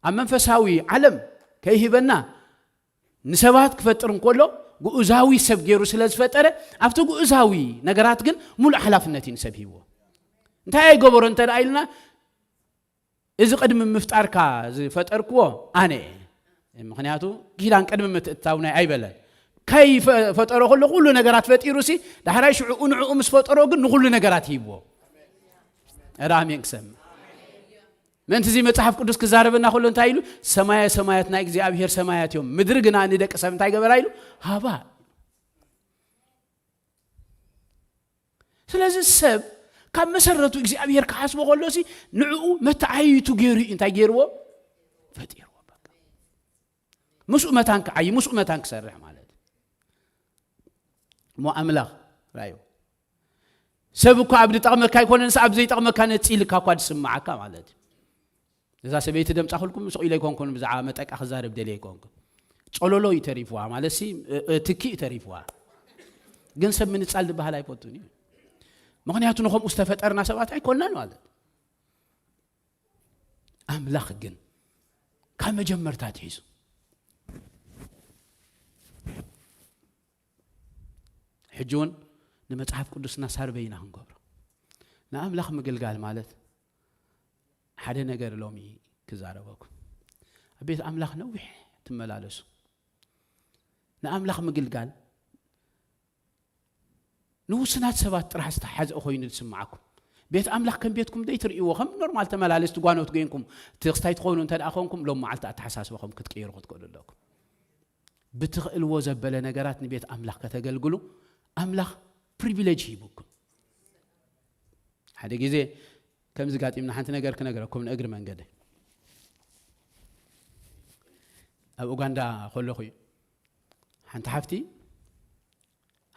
ኣብ መንፈሳዊ ዓለም ከይህበና ንሰባት ክፈጥር እንከሎ ግኡዛዊ ሰብ ገይሩ ስለ ዝፈጠረ ኣብቲ ግኡዛዊ ነገራት ግን ሙሉእ ሓላፍነት እዩ ንሰብ ሂብዎ። እንታይ ኣይገበሮ እንተ ኢልና፣ እዚ ቅድሚ ምፍጣርካ ዝፈጠርክዎ ኣነ እየ። ምኽንያቱ ኪዳን ቅድሚ ምትእትታው ናይ ኣይበለን። ከይፈጠሮ ከሎ ኩሉ ነገራት ፈጢሩ ሲ ዳሕራይ ሽዑ ንዕኡ ምስ ፈጠሮ ግን ንኹሉ ነገራት ሂብዎ። ኧረ ኣሜን ክሰምዕ። ምእንቲ እዚ መጽሓፍ ቅዱስ ክዛረበና ከሎ እንታይ ኢሉ? ሰማየ ሰማያት ናይ እግዚኣብሔር ሰማያት እዮም፣ ምድሪ ግና ንደቂ ሰብ እንታይ ገበራ ኢሉ? ሃባ። ስለዚ ሰብ ካብ መሰረቱ እግዚኣብሔር ክሓስቦ ከሎ ሲ ንዕኡ መተዓይቱ ገይሩ እዩ። እንታይ ገይርዎ? ፈጢርዎ። በቃ ምስኡ መታን ክዓይ፣ ምስኡ መታን ክሰርሕ ማለት እዩ። እሞ ኣምላኽ ራዩ ሰብ እኮ ኣብ ዝጠቕመካ ኣይኮነን፣ ኣብ ዘይጠቕመካ ነፂልካ እኳ ዝስምዓካ ማለት እዩ። እዛ ሰበይቲ ደምፃ ኩልኩም ስቕ ኢለ ኣይኮንኩን፣ ብዛዕባ መጠቃ ክዛረብ ደልየ ኣይኮንኩን። ጸሎሎ እዩ ተሪፍዋ ማለት ሲ፣ እ፣ እ፣ ትኪ እዩ ተሪፍዋ። ግን ሰብ ምንጻል ዝበሃል ኣይፈቱን እዩ። ምኽንያቱ ንኸምኡ ዝተፈጠርና ሰባት ኣይኮንናን ማለት። ኣምላኽ ግን ካብ መጀመርታ ኣትሒዙ፣ ሕጂ እውን ንመጽሓፍ ቅዱስና ሳርበይ ኢና ክንገብሮ። ንኣምላኽ ምግልጋል ማለት ሓደ ነገር ሎሚ ክዛረበኩም። ኣብ ቤት ኣምላኽ ነዊሕ ትመላለሱ። ንኣምላኽ ምግልጋል ንውሱናት ሰባት ጥራሕ ዝተሓዘ ኮይኑ ዝስምዓኩም። ቤት ኣምላኽ ከም ቤትኩም ዘይትርእይዎ፣ ከም ኖርማል ተመላለስቲ ጓኖት ኮይንኩም፣ እቲ ክስታይ ትኾኑ እንተ ደኣ ኮንኩም፣ ሎም መዓልቲ ኣተሓሳስባኹም ክትቅይሩ ክትክእሉ ኣለኩም። ብትኽእልዎ ዘበለ ነገራት ንቤት ኣምላኽ ከተገልግሉ ኣምላኽ ፕሪቪሌጅ ሂቡኩም። ሓደ ግዜ ከምዚ ጋጢምና ሓንቲ ነገር ክነግረኩም ንእግሪ መንገዲ። ኣብ ኡጋንዳ ከለኹ እዩ። ሓንቲ ሓፍቲ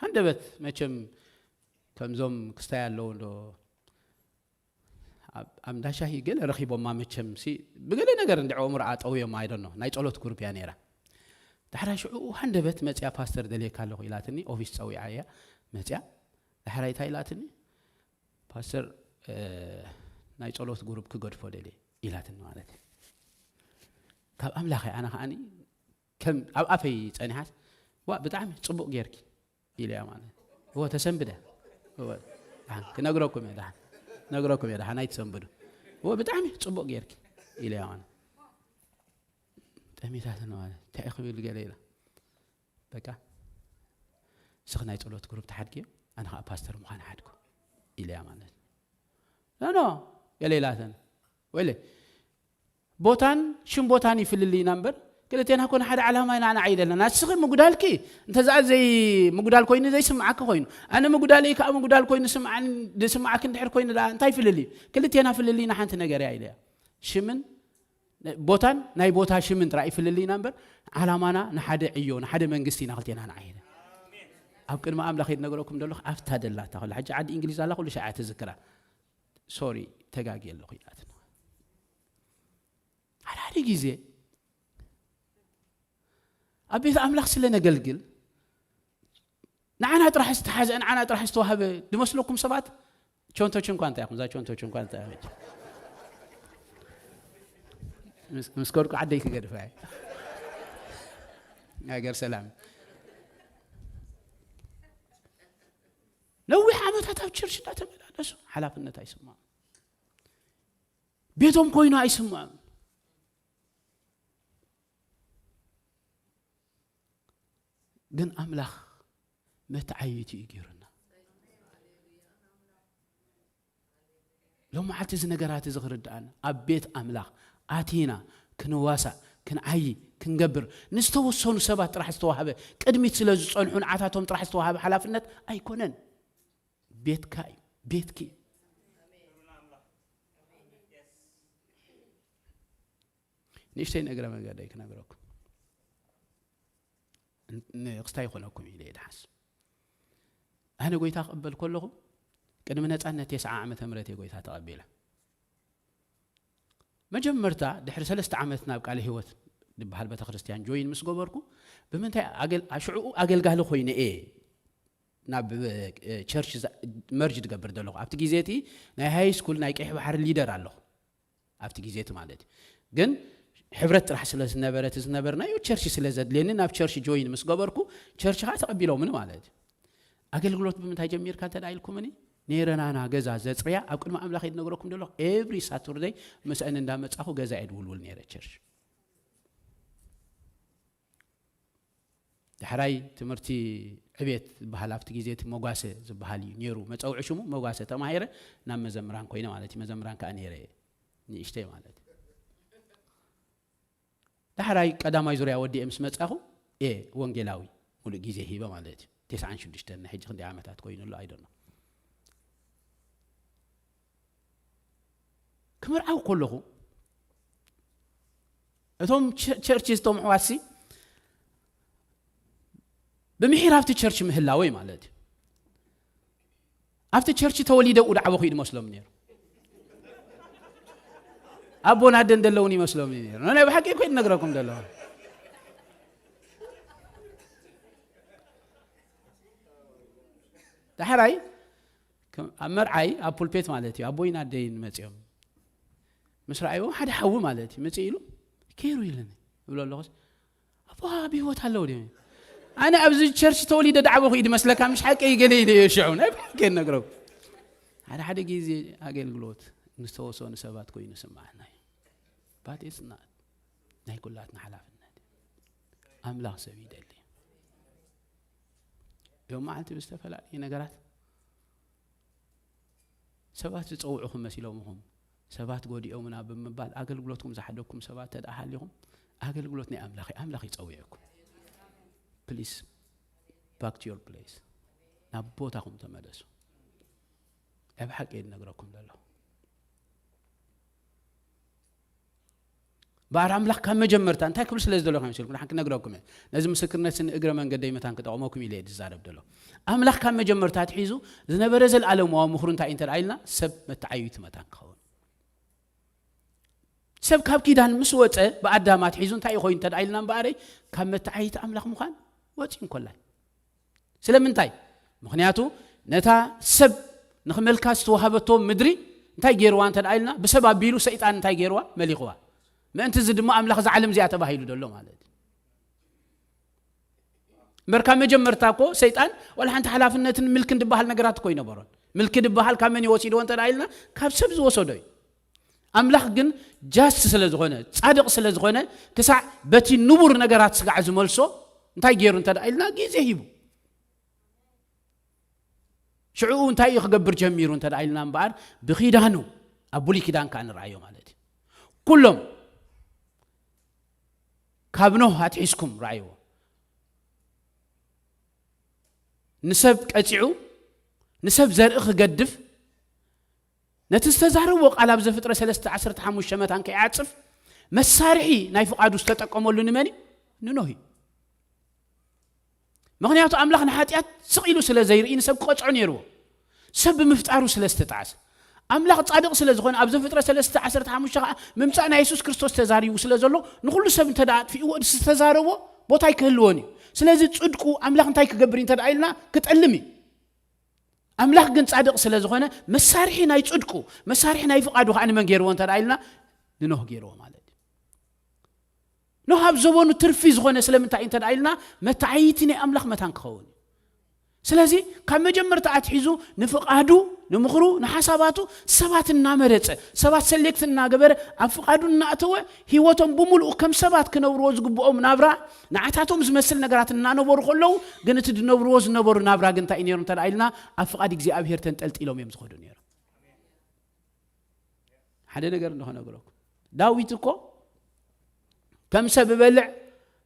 ሃንደበት መቸም ከምዞም ክስታይ ኣለዉ እንዶ ኣብ፣ ኣብ እንዳ ሻሂ ገለ ረኺቦማ መቸም ሲ ብገለ ነገር እንድዕኦም ረኣ ጠውዮም ኣይደኖ ናይ ጸሎት ግሩፕ እያ ነይራ። ዳሕራይ ሽዑ ሃንደበት መጽያ ፓስተር ደልየካ ኣለኹ ኢላትኒ። ኦፊስ ጸዊዓ እያ መጽያ። ዳሕራይ እንታይ ኢላትኒ? ፓስተር፣ እ፣ ናይ ጸሎት ግሩፕ ክገድፎ ደልየ ኢላትኒ ማለት እዩ። ካብ ኣምላኸይ ኣነ ከዓኒ ከም ኣብ ኣፈይ ጸኒሓስ፣ "ዋ፣ ብጣዕሚ ጽቡቕ ጌርኪ" ኢለያ ማለት። እወ፣ ተሰንብደ። እወ፣ ደሓን ክነግረኩም እየ፣ ደሓን ክነግረኩም እየ፣ ደሓን ኣይትሰንብዱ። እወ፣ ብጣዕሚ ጽቡቕ ጌርኪ ኢለያ ማለት። ጠሚታትኒ ማለት፣ እንታይ ኢኺ ክብል ገለ ኢላ። በቃ፣ ንስኺ ናይ ጸሎት ግሩፕ ትሓድግዮ፣ ኣነ ኸዓ ፓስተር ምዃን ሓድኩ ኢለያ ማለት። ኖ፣ ኖ፣ ገለ ኢላትኒ። ወይለ፣ ቦታን ሽም ቦታን ይፍልልይና እምበር፣ ክልቴና ኮነ ሓደ ዓላማ ኢና ንዓዪ ዘለና። ንስኺ ምጉዳልኪ እንተዝኣ ዘይ-፣ ምጉዳል ኮይኑ ዘይስምዓኪ ኮይኑ፣ ኣነ ምጉዳለይ ከኣ ምጉዳል ኮይኑ ስምዓን-፣ ዝስምዓኪ እንድሕር ኮይኑ ደኣ እንታይ ፍልልይ? ክልቴና ፍልልይና ሓንቲ ነገር እያ ኢለያ። ሽምን ቦታን ናይ ቦታ ሽምን ጥራይ ይፍልልይና እምበር፣ ዓላማና ንሓደ ዕዮ፣ ንሓደ መንግስቲ ኢና ክልቴና ንዓዪ ዘለና። ኣብ ቅድሚ ኣምላኽ እየ ዝነግረኩም ዘለኹ፣ ኣብታ ደላታ ኩላ። ሕጂ ዓዲ እንግሊዝ ኣላ፣ ኩሉ ሻዕ እያ ትዝክራ። ሶሪ፣ ተጋግየ ኣለኹ ኢላትና። ሓደ ሓደ ግዜ ኣብ ቤት ኣምላኽ ስለ ነገልግል፣ ንዓና ጥራሕ ዝተሓዘ፣ ንዓና ጥራሕ ዝተዋህበ ዝመስለኩም ሰባት፣ ቾንቶች እንኳን እንታይ ኢኹም? እዛ ቾንቶች እንኳን እንታይ ኢኹም? ምስ፣ ምስ ከድኩ ዓደይ ክገድፋ እየ። ሃገር ሰላም። ነዊሕ ዓመታት ኣብ ቸርች እንዳተመላለሱ ሓላፍነት ኣይስምዖም። ቤቶም ኮይኑ ኣይስምዖም። ግን ኣምላኽ መተዓይይቱ እዩ ገይሩና። ሎም መዓልቲ እዚ ነገራት እዚ ክርድኣና፣ ኣብ ቤት ኣምላኽ ኣቲና ክንዋሳእ፣ ክንዓዪ፣ ክንገብር፣ ንዝተወሰኑ ሰባት ጥራሕ ዝተዋህበ፣ ቅድሚት ስለ ዝጸንሑ ንዓታቶም ጥራሕ ዝተዋህበ ሓላፍነት ኣይኮነን። ቤትካ እዩ፣ ቤትኪ እዩ። ንእሽተይ ንእግረ መንገደይ ክነግረኩም። ን-፣ ንክስታይ ይኾነኩም ኢለ እየ ድሓስ። ኣነ ጎይታ ክቕበል ከለኹ፣ ቅድሚ ነጻነት ተስዓ ዓመተ ምህረት እየ ጎይታ ተቐቢለ። መጀመርታ ድሕሪ ሰለስተ ዓመት ናብ ቃለ ህይወት ዝበሃል ቤተክርስትያን ጆይን ምስ ገበርኩ፣ ብምንታይ ሽዕኡ ኣገልጋሊ ኮይነ እየ ናብ ቸርች መርጅ ትገብር ዘለኹ? ኣብቲ ግዜ እቲ ናይ ሃይ ስኩል ናይ ቀይሕ ባሕሪ ሊደር ኣለኹ። ኣብቲ ግዜ እቲ ማለት እዩ። ግን ሕብረት ጥራሕ ስለ ዝነበረ እቲ ዝነበርናዮ ቸርች ስለ ዘድልየኒ ናብ ቸርች ጆይን ምስ ገበርኩ ቸርች ከዓ ተቐቢሎምኒ ማለት እዩ። ኣገልግሎት ብምንታይ ጀሚርካ እንተ ኢልኩምኒ፣ ኔረናና ገዛ ዘፅርያ ኣብ ቅድሚ ኣምላኽ እየ ዝነግረኩም ዘለኹ። ኤቭሪ ሳቱርደይ ምስአን እንዳመፃኹ ገዛ እየ ድውልውል ነይረ ቸርች። ዳሕራይ ትምህርቲ ዕቤት ዝበሃል ኣብቲ ግዜ እቲ መጓሰ ዝበሃል እዩ ነይሩ መፀውዒ ሽሙ። መጓሰ ተማሂረ ናብ መዘምራን ኮይነ ማለት እዩ። መዘምራን ከዓ ነይረ ንእሽተይ ማለት እዩ። ዳሕራይ ቀዳማይ ዙርያ ወዲኤ ምስ መፃኹ እየ ወንጌላዊ ሙሉእ ግዜ ሂበ ማለት እዩ። ተስዓን ሽዱሽተን ናይ ሕጂ ክንደይ ዓመታት ኮይኑ ኣሎ ኣይደኖ። ክምርዓው ከለኹ እቶም ቸርች እቶም ኣሕዋትሲ ብምሒር ኣብቲ ቸርች ምህላወይ ማለት እዩ። ኣብቲ ቸርች ተወሊደ ዳዕበኹ እዩ ዝመስሎም ነይሩ። ኣቦን ኣደን ዘለውን ይመስሎም ነይሩ። ናይ ብሓቂ እኮ ይነግረኩም ዘለኹ። ዳሕራይ ኣብ መርዓይ ኣብ ፑልፔት ማለት እዩ ኣቦይን ኣደይን መፅኦም ምስ ረኣይዎ ሓደ ሓዊ ማለት እዩ መፅእ ኢሉ ከይሩ ኢለኒ እብሎ ኣለኹስ ኣቦ ብህይወት ኣለዉ ድ ኣነ ኣብዚ ቸርች ተወሊደ ዳዕበኹ እዩ ድመስለካ ምሽ ሓቂ ገለ ኢለ ሽዑ ናይ ብሓቂ ነግረው ሓደ ሓደ ግዜ ኣገልግሎት ንዝተወሰኑ ሰባት ኮይኑ ስማዓና እዩ ባቴስና ናይ ኩላትና ሓላፍነት ኣምላኽ ሰብ ይደሊ ዮም መዓልቲ ብዝተፈላለየ ነገራት ሰባት ዝጸውዑኹም መሲሎም ኢኹም ሰባት ጎዲኦምና ብምባል ኣገልግሎትኩም ዝሓደግኩም ሰባት ተደኣ ሃሊኹም ኣገልግሎት ናይ ኣምላኽ ኣምላኽ ይጸውየኩም please back to your place ናብ ቦታኹም ተመለሱ ኣብ ሓቂ እየ ዝነግረኩም ዘለኹ በኣር ኣምላኽ ካብ መጀመርታ እንታይ ክብል ስለ ዝደለኹ ይመስልኩም ንሓን ክነግረኩም እየ ነዚ ምስክርነት ስኒ እግረ መንገደይ መታን ክጠቕመኩም ኢለ እየ ዝዛረብ ደሎ ኣምላኽ ካብ መጀመርታ ትሒዙ ዝነበረ ዘለኣለማዊ ምኽሩ እንታይ እንተ ኢልና ሰብ መተዓይቱ መታን ክኸውን ሰብ ካብ ኪዳን ምስ ወፀ ብኣዳም ኣትሒዙ እንታይ ኮይኑ እንተ ኢልና እምበኣረይ ካብ መተዓይቲ ኣምላኽ ምዃን ወፂ እንኮላይ ስለምንታይ ምኽንያቱ ነታ ሰብ ንኽመልካ ዝተዋሃበቶ ምድሪ እንታይ ገይርዋ እንተ ኢልና ብሰብ ኣቢሉ ሰይጣን እንታይ ገይርዋ መሊኽዋ ምእንቲ እዚ ድማ ኣምላኽ እዛ ዓለም እዚኣ ተባሂሉ ዘሎ ማለት እዩ እምበር ካብ መጀመርታ እኮ ሰይጣን ዋላ ሓንቲ ሓላፍነትን ምልክን ዝበሃል ነገራት እኮ ይነበሮን ምልኪ ዝበሃል ካብ መን ይወሲድዎ እንተ ኢልና ካብ ሰብ ዝወሰዶ እዩ ኣምላኽ ግን ጃስት ስለ ዝኾነ ጻድቕ ስለ ዝኾነ ክሳዕ በቲ ንቡር ነገራት ስጋዕ ዝመልሶ እንታይ ገይሩ እንተ ኢልና ግዜ ሂቡ ሽዕኡ እንታይ እዩ ክገብር ጀሚሩ እንተ ኢልና እምበኣር ብኪዳኑ ኣብ ብሉይ ኪዳን ከዓ ንረኣዮ ማለት እዩ ኩሎም ካብ ኖህ ኣትሒዝኩም ረኣይዎ ንሰብ ቀፂዑ ንሰብ ዘርኢ ክገድፍ ነቲ ዝተዛረቦ ቃል ኣብ ዘፍጥረ ሰለስተ ዓሰርተ ሓሙሽተ መታን ከይዓፅፍ መሳርሒ ናይ ፍቓዱ ዝተጠቀመሉ ንመን እዩ ንኖህ እዩ ምኽንያቱ ኣምላኽ ንሓጢኣት ስቕ ኢሉ ስለ ዘይርኢ ንሰብ ክቐፅዖ ነይርዎ ሰብ ብምፍጣሩ ስለ ዝተጣዕሰ ኣምላኽ ፃድቕ ስለ ዝኾነ ኣብ ዘፍጥረ ሰለስተ ዓሰርተ ሓሙሽተ ከዓ ምምፃእ ናይ የሱስ ክርስቶስ ተዛሪቡ ስለ ዘሎ ንኩሉ ሰብ እንተ ኣጥፊእዎ ዝተዛረቦ ቦታ ኣይክህልዎን እዩ ስለዚ ፅድቁ ኣምላኽ እንታይ ክገብር እዩ እንተ ኢልና ክጠልም እዩ ኣምላኽ ግን ጻድቕ ስለ ዝኾነ መሳርሒ ናይ ጽድቁ መሳርሒ ናይ ፍቓዱ ከዓ ንመን ገይርዎ እንተ ኢልና ንኖህ ገይርዎ ማለት እዩ ኖህ ኣብ ዘበኑ ትርፊ ዝኾነ ስለምንታይ እንተ ኢልና መተዓይቲ ናይ ኣምላኽ መታን ክኸውን እዩ ስለዚ ካብ መጀመርታ ኣትሒዙ ንፍቓዱ ንምኽሩ ንሓሳባቱ ሰባት እናመረፀ ሰባት ሰሌክት እናገበረ ኣብ ፍቓዱ እናእተወ ህይወቶም ብምሉኡ ከም ሰባት ክነብርዎ ዝግብኦም ናብራ ንዓታቶም ዝመስል ነገራት እናነበሩ ከለዉ ግን እቲ ዝነብርዎ ዝነበሩ ናብራ ግን እንታይ እዩ ነይሩ እንተ ኢልና ኣብ ፍቓድ እግዚኣብሄር ተንጠልጢሎም እዮም ዝኸዱ ነይሮም ሓደ ነገር እንዶ ከነግረኩም ዳዊት እኮ ከም ሰብ እበልዕ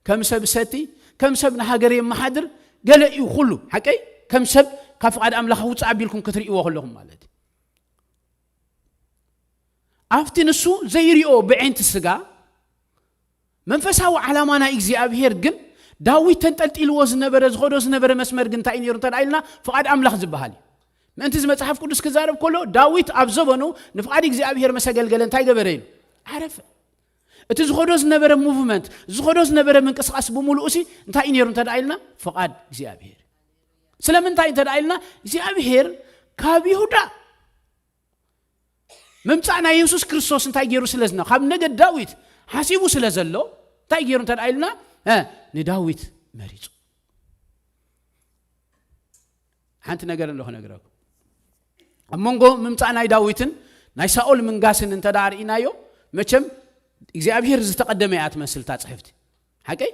ከም ሰብ ሰቲ ከም ሰብ ንሃገር የመሓድር ገለ እዩ ኩሉ ሓቀይ ከም ሰብ ካብ ፍቓድ ኣምላኽ ውፅእ ኣቢልኩም ክትርእይዎ ከለኹም ማለት እዩ ኣብቲ ንሱ ዘይሪኦ ብዒንቲ ስጋ መንፈሳዊ ዓላማ ናይ እግዚኣብሄር ግን ዳዊት ተንጠልጢልዎ ዝነበረ ዝኸዶ ዝነበረ መስመር ግን እንታይ እዩ ነይሩ እንተ ኢልና ፍቓድ ኣምላኽ ዝበሃል እዩ ምእንቲ እዚ መጽሓፍ ቅዱስ ክዛረብ ከሎ ዳዊት ኣብ ዘበኑ ንፍቓድ እግዚኣብሄር መሰገልገለ እንታይ ገበረ ኢሉ ዓረፈ እቲ ዝኸዶ ዝነበረ ሙቭመንት፣ ዝኸዶ ዝነበረ ምንቅስቃስ ብምሉኡ ሲ እንታይ እዩ ነይሩ እንተ ደኣ ኢልና፣ ፍቓድ እግዚኣብሔር። ስለምንታይ እንተ ደኣ ኢልና፣ እግዚኣብሔር ካብ ይሁዳ ምምጻእ ናይ የሱስ ክርስቶስ እንታይ ገይሩ ስለ ዝነ ካብ ነገድ ዳዊት ሓሲቡ ስለ ዘሎ እንታይ ገይሩ እንተ ደኣ ኢልና፣ እ፣ ንዳዊት መሪጹ። ሓንቲ ነገር እንዶ ክነግረኩም። ኣብ መንጎ ምምጻእ ናይ ዳዊትን ናይ ሳኦል ምንጋስን እንተ ደኣ ርኢናዮ፣ መቸም እግዚኣብሔር ዝተቐደመ እያ ትመስል እታ ጽሕፍቲ። ሓቀይ?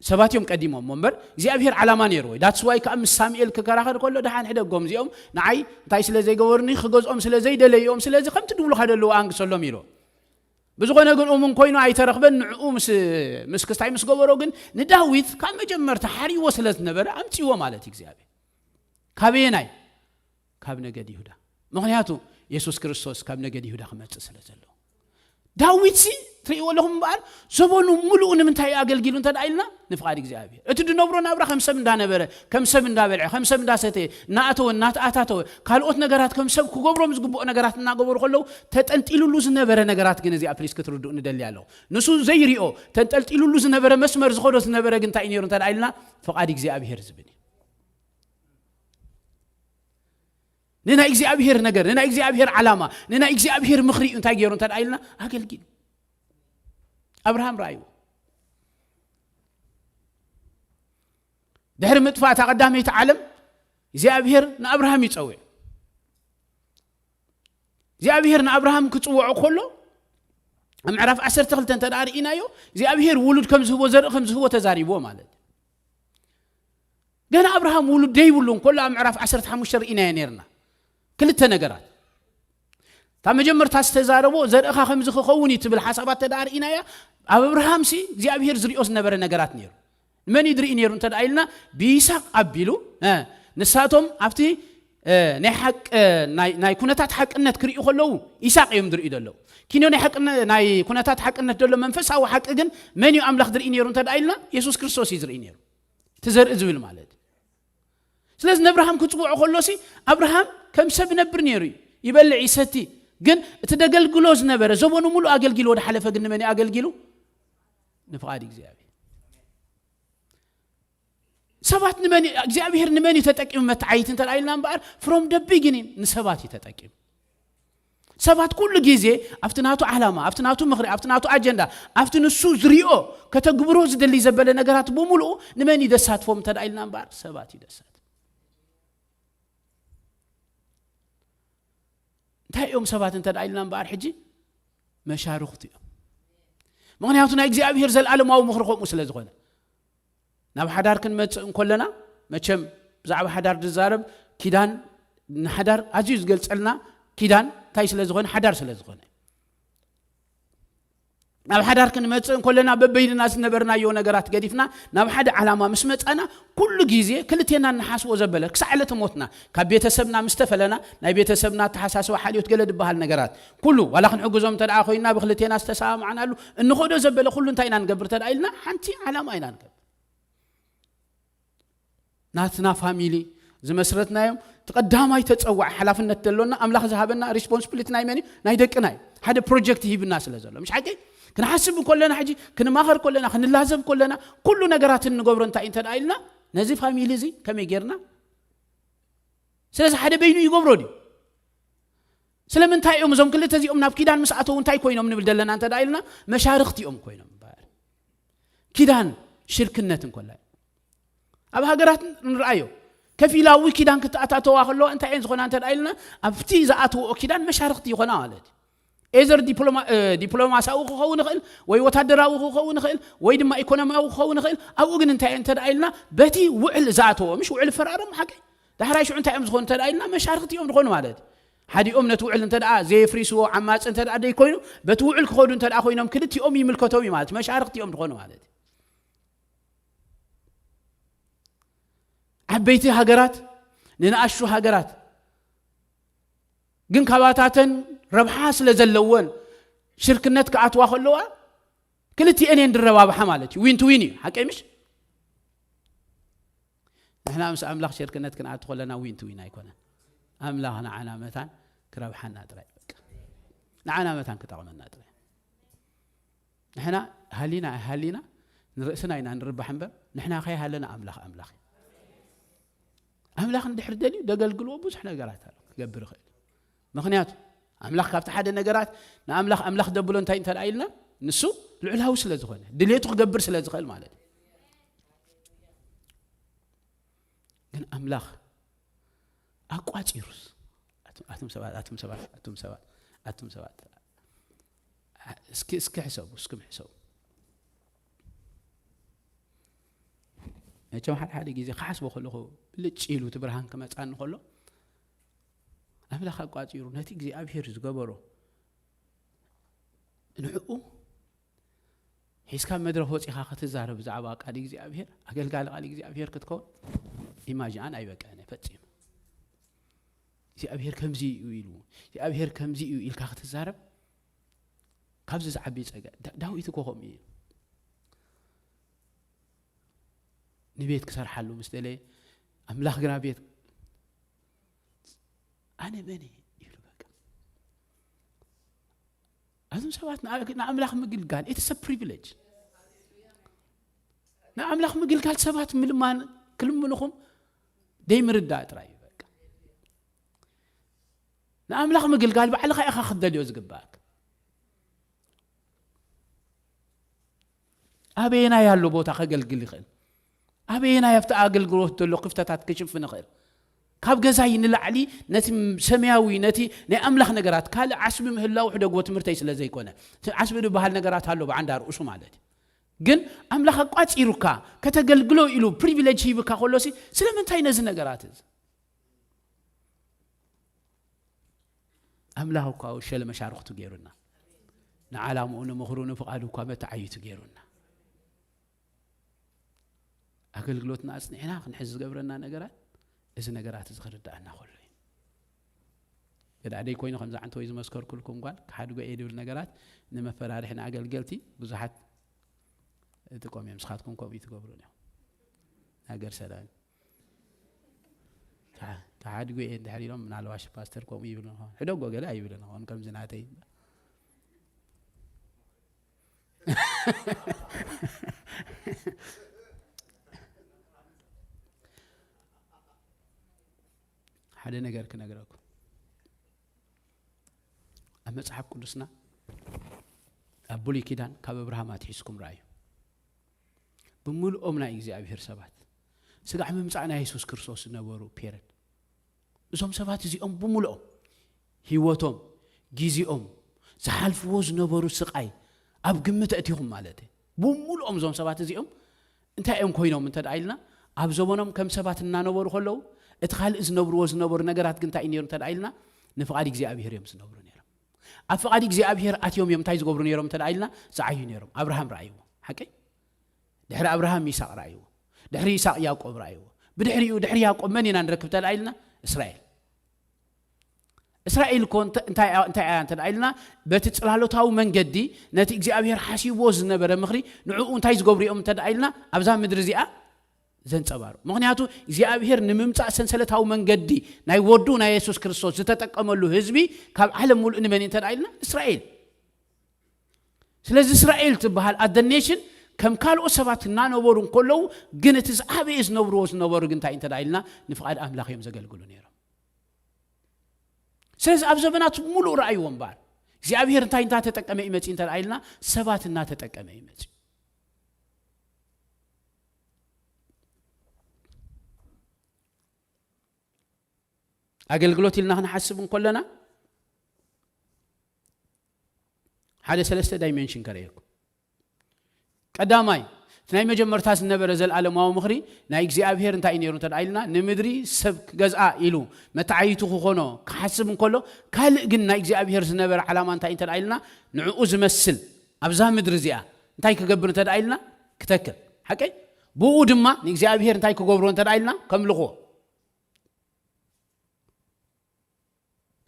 ሰባት እዮም ቀዲሞም እሞ እምበር እግዚኣብሔር ዓላማ ነይርዎ እዩ። That's why ከዓ ምስ ሳሙኤል ክከራኸር ከሎ፣ ደሓን ሕደጎም እዚኦም ንዓይ እንታይ ስለ ዘይገበሩኒ፣ ክገዝኦም ስለ ዘይደለዮም፣ ስለዚ ከምቲ ድብሉኻ ደለዎ ኣንግሰሎም ኢሉ። ብዝኾነ ግን እሙን ኮይኑ ኣይተረኽበን። ንዕኡ ምስ ምስ ክስታይ ምስ ገበሮ ግን ንዳዊት ካብ መጀመርታ ሓርይዎ ስለ ዝነበረ ኣምጺዎ ማለት እዩ እግዚኣብሔር። ካበየናይ? ካብ ነገድ ይሁዳ። ምኽንያቱ የሱስ ክርስቶስ ካብ ነገድ ይሁዳ ክመጽእ ስለ ዘለዎ። ዳዊት ሲ ትርእይዎ ኣለኹም እምበኣር ዘበኑ ምሉኡ ንምንታይ እዩ ኣገልጊሉ እንተ ደኣ ኢልና ንፍቓድ እግዚኣብሔር። እቲ ድነብሮ ናብራ ከም ሰብ እንዳነበረ፣ ከም ሰብ እንዳበልዐ፣ ከም ሰብ እንዳሰተየ፣ እናኣተወ እናተኣታተወ፣ ካልኦት ነገራት ከም ሰብ ክገብሮም ዝግብኦ ነገራት እናገበሩ ከለዉ ተጠንጢሉሉ ዝነበረ ነገራት ግን እዚኣ ፕሊስ ክትርድኡ ንደሊ ኣለኹ። ንሱ ዘይሪኦ ተንጠልጢሉሉ ዝነበረ መስመር ዝኸዶ ዝነበረ ግን እንታይ እዩ ነይሩ እንተ ደኣ ኢልና ፍቓድ እግዚኣብሔር ዝብል እዩ። ንናይ እግዚኣብሔር ነገር፣ ንናይ እግዚኣብሔር ዓላማ፣ ንናይ እግዚኣብሔር ምኽሪ እዩ እንታይ ገይሩ እንተ ደኣ ኢልና ኣገልጊሉ። ኣብርሃም ረኣይዎ። ድሕሪ ምጥፋእ እታ ቀዳመይቲ ዓለም እግዚኣብሔር ንኣብርሃም ይጸውዕ። እግዚኣብሔር ንኣብርሃም ክጽውዖ ከሎ ኣብ ምዕራፍ ዓሰርተ ክልተ እንተ ደኣ ርኢናዮ እግዚኣብሔር ውሉድ ከም ዝህቦ ዘርኢ ከም ዝህቦ ተዛሪብዎ ማለት እዩ። ገና ኣብርሃም ውሉድ ደይብሉ እንከሎ ኣብ ምዕራፍ ዓሰርተ ሓሙሽተ ርኢናዮ ነይርና ክልተ ነገራት። እታ መጀመርታ ዝተዛረቦ ዘርእኻ ከምዚ ክኸውን እዩ ትብል ሓሳባት ተደኣ ርኢናያ ኣብ ኣብርሃም ሲ እግዚኣብሔር ዝሪኦ ዝነበረ ነገራት ነይሩ። ንመን እዩ ዝርኢ ነይሩ እንተ ደኣ ኢልና ብይስሐቅ ኣቢሉ እ፣ ንሳቶም ኣብቲ እ፣ ናይ ሓቅ እ፣ ናይ ናይ ኩነታት ሓቅነት ክርእዩ ከለዉ ይስሐቅ እዮም ዝርእዩ ዘለዉ። ኪኖ ናይ ሓቅነ ናይ ኩነታት ሓቅነት ዘሎ መንፈሳዊ ሓቂ ግን መን እዩ ኣምላኽ ዝርኢ ነይሩ እንተ ደኣ ኢልና የሱስ ክርስቶስ እዩ ዝርኢ ነይሩ። እቲ ዘርኢ ዝብል ማለት እዩ። ስለዚ ንኣብርሃም ክጽውዖ ከሎሲ ኣብርሃም ከም ሰብ ነብር ነይሩ እዩ። ይበልዕ ይሰቲ። ግን እቲ ደገልግሎ ዝነበረ ዘበኑ ሙሉእ ኣገልጊሉ ወደ ሓለፈ ግን ንመን እዩ ኣገልጊሉ? ንፍቓድ እግዚኣብሔር። ሰባት ንመን እግዚኣብሔር ንመን እዩ ተጠቂሙ መተዓይት እንተ ኢልና እምበኣር from the beginning ንሰባት እዩ ተጠቂሙ። ሰባት ኩሉ ግዜ ኣብቲ ናቱ ዓላማ ኣብቲ ናቱ ምኽሪ ኣብቲ ናቱ ኣጀንዳ ኣብቲ ንሱ ዝሪኦ ከተግብሮ ዝደሊ ዘበለ ነገራት ብምሉኡ ንመን እዩ ዘሳትፎም እንተ ኢልና እምበኣር ሰባት እዩ ዘሳትፎም። እንታይ እዮም ሰባት እንተ ኢልና እምበኣር ሕጂ መሻርኽቱ እዮም። ምኽንያቱ ናይ እግዚኣብሔር ዘለኣለማዊ ምኽሪ ከምኡ ስለ ዝኾነ ናብ ሓዳር ክንመጽእ እንከለና መቸም ብዛዕባ ሓዳር ዝዛረብ ኪዳን ንሓዳር ኣዝዩ ዝገልጸልና ኪዳን እንታይ ስለ ዝኾነ ሓዳር ስለ ዝኾነ ናብ ሓዳር ክንመጽእ እንከለና በበይንና ዝነበርናዮ ነገራት ገዲፍና ናብ ሓደ ዓላማ ምስ መጻና ኩሉ ግዜ ክልቴና እንሓስቦ ዘበለ ክሳዕ ዕለተ ሞትና ካብ ቤተሰብና ምስ ተፈለና ናይ ቤተሰብና ኣተሓሳስባ ሓልዮት ገለ ዝበሃል ነገራት ኩሉ ዋላ ክንሕግዞም እንተ ኮይንና ብክልቴና ዝተሰማማዕናሉ እንኸዶ ዘበለ ኩሉ እንታይ ኢና ንገብር እንተ ኢልና ሓንቲ ዓላማ ኢና ንገብር ናትና ፋሚሊ ዝመስረትናዮም እቲ ቀዳማይ ተፀዋዒ ሓላፍነት ዘሎና ኣምላኽ ዝሃበና ሪስፖንስብሊቲ ናይ መን እዩ ናይ ደቅና እዩ ሓደ ፕሮጀክት ሂብና ስለ ዘሎ ምሽ ሓቂ ክንሓስብ ከለና ሕጂ ክንማኸር ከለና ክንላዘብ ከለና ኩሉ ነገራት እንገብሮ እንታይ እንተ ኢልና ነዚ ፋሚሊ እዚ ከመይ ጌርና ስለዚ ሓደ በይኑ ይገብሮ ድዩ ስለምንታይ እዮም እዞም ክልተ እዚኦም ናብ ኪዳን ምስ ኣተው እንታይ ኮይኖም ንብል ዘለና እንተ ኢልና መሻርክቲ እዮም ኮይኖም ኪዳን ሽርክነት እንኮላ ኣብ ሃገራት ንርኣዮ ከፊላዊ ኪዳን ክትኣታተዋ ከለዋ እንታይ እየን ዝኾና እንተ ኢልና ኣብቲ ዝኣትወኦ ኪዳን መሻርክቲ ይኾና ማለት እዩ ኤዘር ዲፕሎማሳዊ ክኸውን ይኽእል ወይ ወታደራዊ ክኸውን ይኽእል ወይ ድማ ኢኮኖሚያዊ ክኸውን ይኽእል ኣብኡ ግን እንታይ እንተ ኢልና በቲ ውዕል ዝኣተዎ ምሽ ውዕል ፈራረሙ ሓቂ ዳሕራይ ሽዑ እንታይ እዮም ዝኾኑ እንተ ኢልና መሻርክቲ እዮም ዝኾኑ ማለት ሓዲኦም ነቲ ውዕል እንተ ደኣ ዘየፍሪስዎ ዓማፂ እንተ ደኣ ደይኮይኑ በቲ ውዕል ክኸዱ እንተ ደኣ ኮይኖም ክልቲኦም ይምልከቶም እዩ ማለት መሻርክቲ እዮም ዝኾኑ ማለት ዓበይቲ ሃገራት ንንኣሽቱ ሃገራት ግን ካባታተን ረብሓ ስለ ዘለወን ሽርክነት ክኣትዋ ከለዋ ክልቲኤን እየን ድረባብሓ ማለት እዩ ዊን ቱ ዊን እዩ ሓቀይ ምሽ ንሕና ምስ ኣምላኽ ሽርክነት ክንኣቱ ከለና ዊን ቱ ዊን ኣይኮነን ኣምላኽ ንዓና መታን ክረብሓና ጥራይ በቃ ንዓና መታን ክጠቕመና ጥራይ ንሕና ሃሊና ኣይሃሊና ንርእስና ኢና ንርባሕ እምበር፣ ንሕና ከይሃለና ኣምላኽ ኣምላኽ እዩ። ኣምላኽ እንድሕር ደልዩ ደገልግልዎ ብዙሕ ነገራት ኣሎ ክገብር ይኽእል እዩ። ምኽንያቱ ኣምላኽ ካብቲ ሓደ ነገራት ንኣምላኽ ኣምላኽ ደብሎ እንታይ እንተ ደኣ ኢልና፣ ንሱ ልዑላዊ ስለ ዝኾነ፣ ድሌቱ ክገብር ስለ ዝኽእል ማለት እዩ። ግን ኣምላኽ ኣቋጺሩስ፣ ኣቱም ኣቱም ሰባት ኣቱም ሰባት ኣቱም ሰባት ኣቱም ሰባት እስኪ እስኪ ሕሰቡ፣ እስኩም ሕሰቡ። መቸም ሓደ ሓደ ግዜ ክሓስቦ ከለኹ ብልጭ ኢሉ እቲ ብርሃን ክመጻኒ ከሎ፣ ኣምላኽ ኣቋጺሩ ነቲ እግዚኣብሄር ዝገበሮ ንዕኡ ሒዝካ መድረኽ ወጺኻ ክትዛረብ ብዛዕባ ቃል እግዚኣብሄር፣ ኣገልጋሊ ቃል እግዚኣብሄር ክትከውን ኢማጅን ኣይበቅዕን እየ ፈጺሙ። እግዚኣብሄር ከምዚ እዩ ኢሉ፣ እግዚኣብሄር ከምዚ እዩ ኢልካ ክትዛረብ ካብዚ ዝዓቢ ጸጋ ዳ- ዳዊት እኮ ከምኡ እዩ። ንቤት ክሰርሓሉ ምስ ደለየ ኣምላኽ ግና ቤት ኣነ መን እየ ይብሉ። በቃ እዞም ሰባት ንኣ- ንኣምላኽ ምግልጋል it's a privilege። ንኣምላኽ ምግልጋል ሰባት ምልማን ክልምንኹም ደይምርዳእ ጥራይ እዩ። በቃ ንኣምላኽ ምግልጋል ባዕልኻ ኢኻ ክትደልዮ ዝግባእክ። ኣበየናይ ኣሎ ቦታ ከገልግል ይኽእል? ኣበየናይ ኣብቲ ኣገልግሎት ዘሎ ክፍተታት ክሽፍን ይኽእል? ካብ ገዛይ ንላዕሊ ነቲ ሰማያዊ ነቲ ናይ ኣምላኽ ነገራት ካልእ ዓስቢ ምህላው ሕደግዎ ትምህርተይ ስለ ዘይኮነ፣ እቲ ዓስቢ ዝበሃል ነገራት ኣሎ ብዓንዳ ርእሱ ማለት እዩ። ግን ኣምላኽ ኣቋጺሩካ ከተገልግሎ ኢሉ ፕሪቪሌጅ ሂብካ ከሎሲ ስለምንታይ ነዚ ነገራት እዚ ኣምላኽ እኳ ውሸለ መሻርኽቱ ገይሩና፣ ንዓላምኡ ንምኽሩ ንፍቓዱ እኳ መተዓይቱ ገይሩና። ኣገልግሎትና ኣጽኒዕና ክንሕዝ ዝገብረና ነገራት እዚ ነገራት እዚ ክርዳኣና ከሎ እዩ። ገዳዕደይ ኮይኑ ከምዚ ዓንተወይ ዝመስከርኩልኩም ጓል ክሓድጎ እየ ዝብል ነገራት ንመፈራርሒ ንኣገልገልቲ ብዙሓት እጥቀም እዮም። ንስኻትኩም ከምኡ ትገብሩ እዮም። ነገር ሰላም ተሓድጉ እየ እንድሕር ኢሎም ምናልባሽ ፓስተር ከምኡ ይብሉ ንኸውን ሕደጎ ገለ ኣይብሉ ንኸውን ከምዚ ናተይ ሓደ ነገር ክነግረኩም ኣብ መጽሓፍ ቅዱስና ኣብ ብሉይ ኪዳን ካብ ኣብርሃም ኣትሒዝኩም ረኣዩ ብምልኦም ናይ እግዚኣብሔር ሰባት ስጋዕ ምምጻእ ናይ የሱስ ክርስቶስ ዝነበሩ ፔረድ እዞም ሰባት እዚኦም ብምልኦም ህይወቶም ግዜኦም ዝሓልፍዎ ዝነበሩ ስቃይ ኣብ ግምት ኣእቲኹም ማለት እዩ። ብምልኦም እዞም ሰባት እዚኦም እንታይ እዮም ኮይኖም እንተ ደኣ ኢልና ኣብ ዘመኖም ከም ሰባት እናነበሩ ከለዉ እቲ ካልእ ዝነብርዎ ዝነበሩ ነገራት ግን እንታይ እዩ ነይሩ እንተ ደኣ ኢልና ንፍቓድ እግዚኣብሔር እዮም ዝነብሩ ነይሮም። ኣብ ፍቓድ እግዚኣብሔር ኣትዮም እዮም እንታይ ዝገብሩ ነይሮም እንተ ደኣ ኢልና ዝዓዩ ነይሮም። ኣብርሃም ረኣይዎ ሓቀይ ድሕሪ ኣብርሃም ይስሐቅ ረኣይዎ፣ ድሕሪ ይስሐቅ ያዕቆብ ረኣይዎ። ብድሕሪኡ ድሕሪ ያዕቆብ መን ኢና ንረክብ እንተ ኢልና እስራኤል። እስራኤል እኮ እንታይ እያ እንተ ኢልና በቲ ጽላሎታዊ መንገዲ ነቲ እግዚኣብሔር ሓሲብዎ ዝነበረ ምኽሪ ንዕኡ እንታይ ዝገብሩ እዮም እንተ ኢልና ኣብዛ ምድሪ እዚኣ ዘንጸባርቑ። ምኽንያቱ እግዚኣብሔር ንምምጻእ ሰንሰለታዊ መንገዲ ናይ ወዱ ናይ የሱስ ክርስቶስ ዝተጠቀመሉ ህዝቢ ካብ ዓለም ሙሉእ ንመን እንተ ኢልና እስራኤል። ስለዚ እስራኤል ትበሃል ኣደ ኔሽን ከም ካልኦት ሰባት እናነበሩ እንከለዉ ግን እቲ ዝዓበየ ዝነብርዎ ዝነበሩ ግን እንታይ እንተ ኢልና ንፍቓድ ኣምላኽ እዮም ዘገልግሉ ነይሮም። ስለዚ ኣብ ዘበናት ሙሉእ ረኣይዎ እምበኣር እግዚኣብሔር እንታይ እናተጠቀመ እዩ መፅእ እንተ ኢልና ሰባት እናተጠቀመ እዩ መፅእ። ኣገልግሎት ኢልና ክንሓስብ እንከለና ሓደ ሰለስተ ዳይሜንሽን ከርእየኩም። ቀዳማይ እቲ ናይ መጀመርታ ዝነበረ ዘለኣለማዊ ምኽሪ ናይ እግዚኣብሔር እንታይ ነይሩ እንተ ኢልና ንምድሪ ሰብ ክገዝኣ ኢሉ መተዓይቱ ክኾኖ ክሓስብ እንከሎ ካልእ ግን ናይ እግዚኣብሔር ዝነበረ ዓላማ እንታይ እንተ ኢልና ንዕኡ ዝመስል ኣብዛ ምድሪ እዚኣ እንታይ ክገብር እንተ ኢልና ክተክል ሓቀይ ብኡ ድማ ንእግዚኣብሔር እንታይ ክገብሮ እንተ ኢልና ከምልኽዎ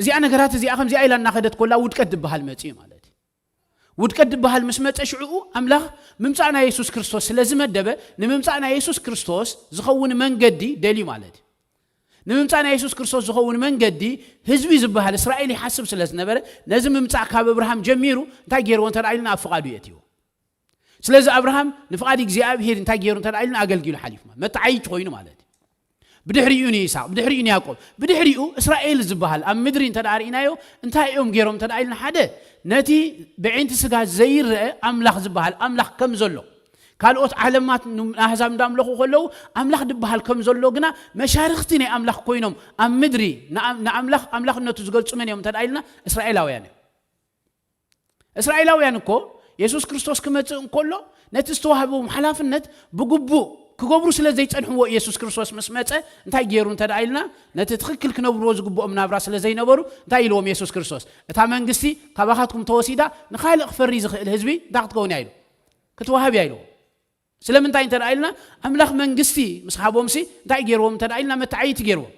እዚኣ ነገራት እዚኣ ከምዚኣ ኢላ እናኸደት ኮላ ውድቀት ዝበሃል መፅኡ ማለት እዩ። ውድቀት ዝበሃል ምስ መፀ ሽዕኡ ኣምላኽ ምምፃእ ናይ የሱስ ክርስቶስ ስለ ዝመደበ ንምምፃእ ናይ የሱስ ክርስቶስ ዝኸውን መንገዲ ደልዩ ማለት እዩ። ንምምፃእ ናይ የሱስ ክርስቶስ ዝኸውን መንገዲ ህዝቢ ዝበሃል እስራኤል ይሓስብ ስለ ዝነበረ ነዚ ምምፃእ ካብ እብርሃም ጀሚሩ እንታይ ገይርዎ እንተ ኢልና ኣብ ፍቓዱ የእትዎ። ስለዚ ኣብርሃም ንፍቓድ እግዚኣብሔር እንታይ ገይሩ እንተ ኢልና ኣገልጊሉ ሓሊፉ፣ መተዓይቲ ኮይኑ ማለት እዩ። ብድሕሪኡ ንይስሐቅ፣ ብድሕሪኡ ንያዕቆብ፣ ብድሕሪኡ እስራኤል ዝበሃል ኣብ ምድሪ እንተ ርኢናዮ እንታይ እዮም ገይሮም እንተ ኢልና፣ ሓደ ነቲ ብዒንቲ ስጋ ዘይረአ ኣምላኽ ዝበሃል ኣምላኽ ከም ዘሎ፣ ካልኦት ዓለማት ኣህዛብ እንዳምለኹ ከለዉ ኣምላኽ ዝበሃል ከም ዘሎ ግና መሻርኽቲ ናይ ኣምላኽ ኮይኖም ኣብ ምድሪ ንኣምላኽ ኣምላኽነቱ ዝገልጹ መን እዮም እንተ ኢልና እስራኤላውያን እዮም። እስራኤላውያን እኮ የሱስ ክርስቶስ ክመጽእ እንከሎ ነቲ ዝተዋህቦም ሓላፍነት ብግቡእ ክገብሩ ስለ ዘይጸንሕዎ የሱስ ክርስቶስ ምስ መጸ እንታይ ገይሩ እንተ ኢልና ነቲ ትኽክል ክነብርዎ ዝግብኦም ናብራ ስለ ዘይነበሩ እንታይ ኢልዎም የሱስ ክርስቶስ? እታ መንግስቲ ካባኻትኩም ተወሲዳ ንኻልእ ክፈሪ ዝኽእል ህዝቢ እንታይ ክትከውን እያ ኢሉ? ክትወሃብ እያ ኢልዎም። ስለምንታይ እንተ ኢልና ኣምላኽ መንግስቲ ምስ ሃቦምሲ እንታይ ገይርዎም እንተ ኢልና መተዓይቲ ገይርዎም።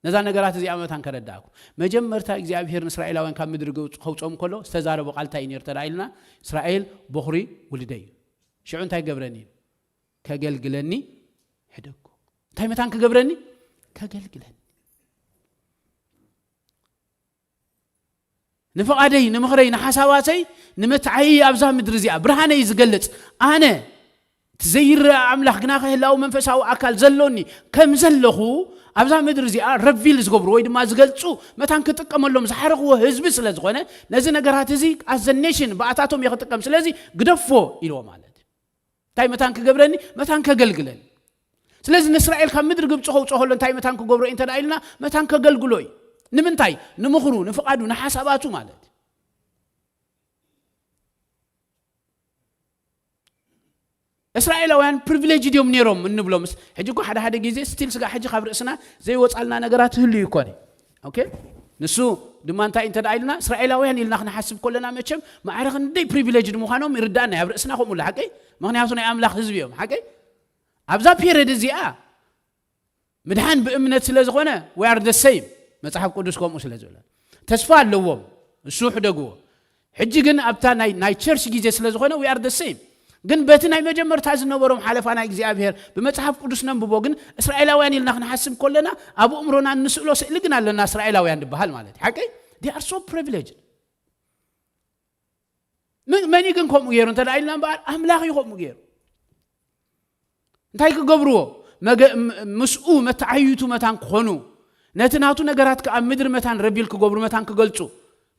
ነዛ ነገራት እዚኣ መታን ከረዳእኩ። መጀመርታ እግዚኣብሔር ንእስራኤላውያን ካብ ምድሪ ግብፂ ከውፅኦም ከሎ ዝተዛረቦ ቃል እንታይ እዩ ነይሩ እንተ ኢልና እስራኤል ቦኽሪ ውልደይ እዩ። ሽዑ እንታይ ገብረኒ? ከገልግለኒ ሕደጎ። እንታይ መታን ክገብረኒ? ከገልግለኒ። ንፍቓደይ፣ ንምኽረይ፣ ንሓሳባተይ፣ ንመትዓይይ ኣብዛ ምድሪ እዚኣ ብርሃነይ ዝገልጽ ኣነ እቲ ዘይረኣ ኣምላኽ ግና ከህላዊ መንፈሳዊ ኣካል ዘሎኒ ከም ዘለኹ ኣብዛ ምድሪ እዚኣ ረቪል ዝገብሩ ወይ ድማ ዝገልጹ መታን ክጥቀመሎም ዝሓረኽዎ ህዝቢ ስለ ዝኾነ ነዚ ነገራት እዚ ኣዘ ኔሽን ብኣታቶም እየ ክጥቀም ስለዚ ግደፎ ኢልዎ ማለት እዩ። እንታይ መታን ክገብረኒ? መታን ከገልግለኒ። ስለዚ ንእስራኤል ካብ ምድሪ ግብፂ ከውፅኦ ከሎ እንታይ መታን ክገብሮ እዩ እንተ ኢልና መታን ከገልግሎ እዩ። ንምንታይ? ንምኽሩ፣ ንፍቓዱ፣ ንሓሳባቱ ማለት እዩ። እስራኤላውያን ፕሪቪሌጅ ድዮም ነይሮም እንብሎምስ ሕጂ እኮ ሓደ ሓደ ግዜ ስቲል ስጋ ሕጂ ካብ ርእስና ዘይወፃልና ነገራት ህሉ እዩ ኮነ። ኦኬ፣ ንሱ ድማ እንታይ እንተ ኢልና እስራኤላውያን ኢልና ክንሓስብ ከለና መቸም ማዕረ ክንደይ ፕሪቪሌጅ ምዃኖም ይርዳእና ኣብ ርእስና ከምኡ ሓቀይ። ምክንያቱ ናይ ኣምላኽ ህዝቢ እዮም ሓቀይ። ኣብዛ ፔሪድ እዚኣ ምድሓን ብእምነት ስለ ዝኾነ we are the same። መጽሓፍ ቅዱስ ከምኡ ስለ ዝብለ ተስፋ ኣለዎም። እሱ ሕደግዎ። ሕጂ ግን ኣብታ ናይ ቸርች ግዜ ስለ ዝኾነ we are the same። ግን በቲ ናይ መጀመርታ ዝነበሮም ሓለፋ ናይ እግዚኣብሔር ብመጽሓፍ ቅዱስ ነንብቦ ግን እስራኤላውያን ኢልና ክንሓስብ ከለና ኣብ እምሮና እንስእሎ ስእሊ ግን ኣለና እስራኤላውያን ዝበሃል ማለት ሓቀይ። They are so privileged። መን እዩ ግን ከምኡ ገይሩ እንተ ኢልና እምበኣር ኣምላኽ እዩ ከምኡ ገይሩ። እንታይ ክገብርዎ? ምስኡ መተዓይቱ መታን ክኾኑ ነቲ ናቱ ነገራት ከኣ ምድሪ መታን ረቢል ክገብሩ መታን ክገልጹ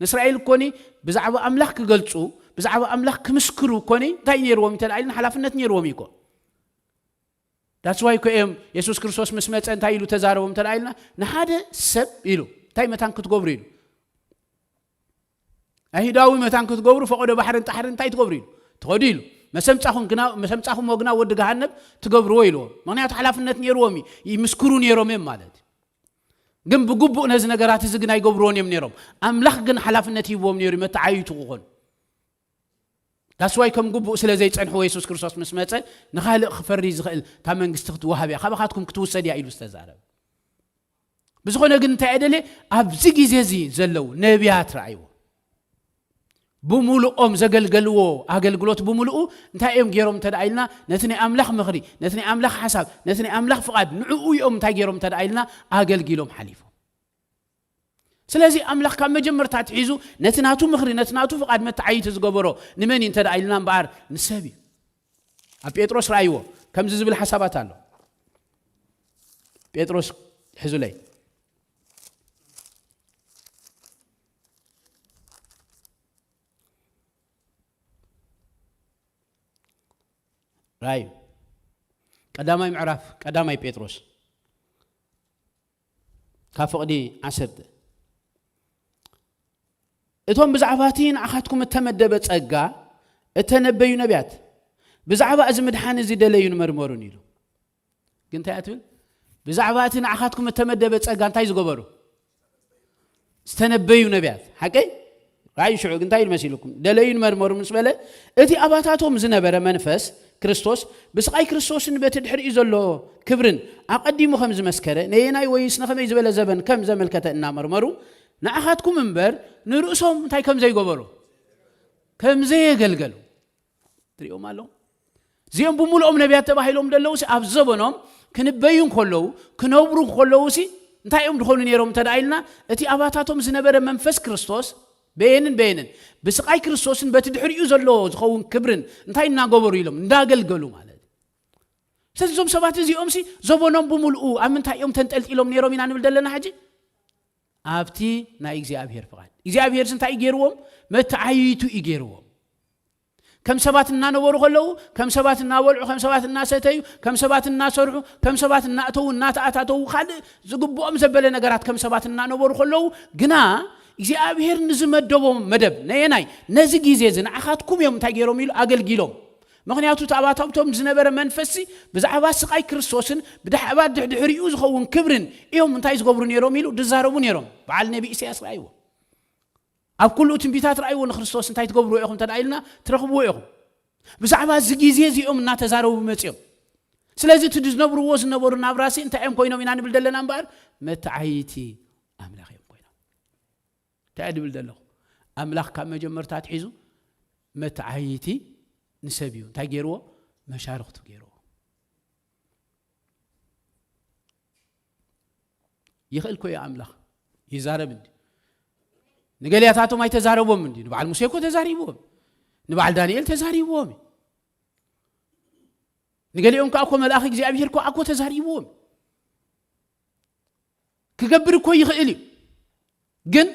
ንእስራኤል እኮኒ ብዛዕባ ኣምላኽ ክገልጹ ብዛዕባ ኣምላኽ ክምስክሩ እኮኒ እንታይ ነይርዎም እንተ ኢልና ሓላፍነት ነይርዎም እዩ እኮ። That's why እኮ እዮም የሱስ ክርስቶስ ምስ መጸ እንታይ ኢሉ ተዛረቦም እንተ ኢልና ንሓደ ሰብ ኢሉ እንታይ መታን ክትገብሩ ኢሉ ኣይሁዳዊ መታን ክትገብሩ ፈቐዶ ባሕርን ጣሕርን እንታይ ትገብሩ ኢሉ ትኸዱ ኢሉ መሰምጻኹም ግና መሰምጻኹም ግና ወዲ ገሃነብ ትገብርዎ ኢልዎም። ምክንያቱ ሓላፍነት ነይርዎም እዩ ይምስክሩ ነይሮም እዮም ማለት እዩ። ግን ብግቡእ ነዚ ነገራት እዚ ግን ኣይገብርዎን እዮም ነይሮም። ኣምላኽ ግን ሓላፍነት ሂብዎም ነይሩ መተዓይቱ ክኾኑ። ዳስዋይ ከም ግቡእ ስለ ዘይጸንሕዎ የሱስ ክርስቶስ ምስ መጸ ንኻልእ ክፈሪ ዝኽእል እታ መንግስቲ ክትወሃብ እያ ካባኻትኩም ክትውሰድ እያ ኢሉ ዝተዛረበ። ብዝኾነ ግን እንታይ ኣደለ ኣብዚ ግዜ እዚ ዘለዉ ነቢያት ረኣይዎ። ብሙሉኦም ዘገልገልዎ ኣገልግሎት ብምሉኡ እንታይ እዮም ገይሮም እንተ ኢልና ነቲ ናይ ኣምላኽ ምኽሪ ነቲ ናይ ኣምላኽ ሓሳብ ነቲ ናይ ኣምላኽ ፍቓድ ንዕኡ እዮም እንታይ ገይሮም እንተ ኢልና ኣገልጊሎም ሓሊፎም። ስለዚ ኣምላኽ ካብ መጀመርታ ትሒዙ ነቲ ናቱ ምኽሪ ነቲ ናቱ ፍቓድ መተዓይቲ ዝገበሮ ንመን እዩ እንተ ኢልና እምበኣር ንሰብ እዩ። ኣብ ጴጥሮስ ረኣይዎ ከምዚ ዝብል ሓሳባት ኣሎ። ጴጥሮስ ሕዙለይ ራዩ ቀዳማይ ምዕራፍ ቀዳማይ ጴጥሮስ ካብ ፍቕዲ ዓሰርተ እቶም ብዛዕባ እቲ ንዓኻትኩም እተመደበ ጸጋ እተነበዩ ነቢያት ብዛዕባ እዚ ምድሓን እዚ ደለዩን መርመሩን ኢሉ። ግን እንታይ እያ ትብል? ብዛዕባ እቲ ንዓኻትኩም እተመደበ ጸጋ እንታይ ዝገበሩ? ዝተነበዩ ነቢያት ሓቀይ ራእዩ ሽዑ እንታይ ኢሉ መሲልኩም ደለዩን መርመሩ ምስ በለ እቲ ኣባታቶም ዝነበረ መንፈስ ክርስቶስ ብስቓይ ክርስቶስን በቲ ድሕሪኡ ዘሎ ክብርን ኣቐዲሙ ከም ዝመስከረ ነየናይ ወይስ ንኸመይ ዝበለ ዘበን ከም ዘመልከተ እናመርመሩ ንዓኻትኩም እምበር ንርእሶም እንታይ ከም ዘይገበሩ ከም ዘየገልገሉ ትሪኦም ኣለኹም። እዚኦም ብምሉኦም ነቢያት ተባሂሎም ዘለዉ ኣብ ዘበኖም ክንበዩ እንከለዉ ክነብሩ እንከለዉ ሲ እንታይ እዮም ድኾኑ ነይሮም እንተ ኢልና እቲ ኣባታቶም ዝነበረ መንፈስ ክርስቶስ በየንን በየንን ብስቓይ ክርስቶስን በቲ ድሕሪኡ ዘሎ ዝኸውን ክብርን እንታይ እናገበሩ ኢሎም እንዳገልገሉ ማለት እዩ። ስለዚ እዞም ሰባት እዚኦም ሲ ዘበኖም ብምልኡ ኣብ ምንታይ እዮም ተንጠልጢሎም ነይሮም ኢና ንብል ዘለና ሕጂ? ኣብቲ ናይ እግዚኣብሔር ፍቓድ። እግዚኣብሔር እንታይ እዩ ገይርዎም? መተዓይይቱ እዩ ገይርዎም። ከም ሰባት እናነበሩ ከለዉ፣ ከም ሰባት እናበልዑ፣ ከም ሰባት እናሰተዩ፣ ከም ሰባት እናሰርሑ፣ ከም ሰባት እናእተዉ እናተኣታተዉ፣ ካልእ ዝግብኦም ዘበለ ነገራት ከም ሰባት እናነበሩ ከለዉ፣ ግና እግዚኣብሔር ንዝመደቦም መደብ፣ ነየናይ? ነዚ ግዜ እዚ ንዓኻትኩም እዮም እንታይ ገይሮም ኢሉ ኣገልጊሎም። ምኽንያቱ እቲ ኣባታብቶም ዝነበረ መንፈስሲ ብዛዕባ ስቓይ ክርስቶስን ብዛዕባ ድሕድሕሪኡ ዝኸውን ክብርን እዮም እንታይ ዝገብሩ ነይሮም ኢሉ ድዛረቡ ነይሮም። በዓል ነቢ ኢሳያስ ረኣይዎ። ኣብ ኩሉ ትንቢታት ረኣይዎ ንክርስቶስ እንታይ ትገብርዎ ኢኹም እንተ ደኣ ኢልና ትረኽብዎ ኢኹም። ብዛዕባ እዚ ግዜ እዚኦም እናተዛረቡ መጺኦም። ስለዚ እቲ ዝነብርዎ ዝነበሩ ናብራሲ እንታይ እዮም ኮይኖም ኢና ንብል ዘለና እምበኣር መተዓይቲ ኣምላኽ እዮም ኮይኖም። እንታይ እየ ድብል ዘለኹ? ኣምላኽ ካብ መጀመርታ ኣትሒዙ መተዓይቲ ንሰብ እዩ እንታይ ገይርዎ? መሻርኽቱ ገይርዎ። ይኽእል ኮ እዩ ኣምላኽ ይዛረብ እንዲ። ንገሊያታቶም ኣይተዛረቦም እንዲ። ንበዓል ሙሴ እኮ ተዛሪብዎም፣ ንበዓል ዳንኤል ተዛሪብዎም እዩ። ንገሊኦም ከዓ እኮ መልኣኽ እግዚኣብሔር እኮ ኣኮ ተዛሪብዎም። ክገብር እኮ ይኽእል እዩ። ግን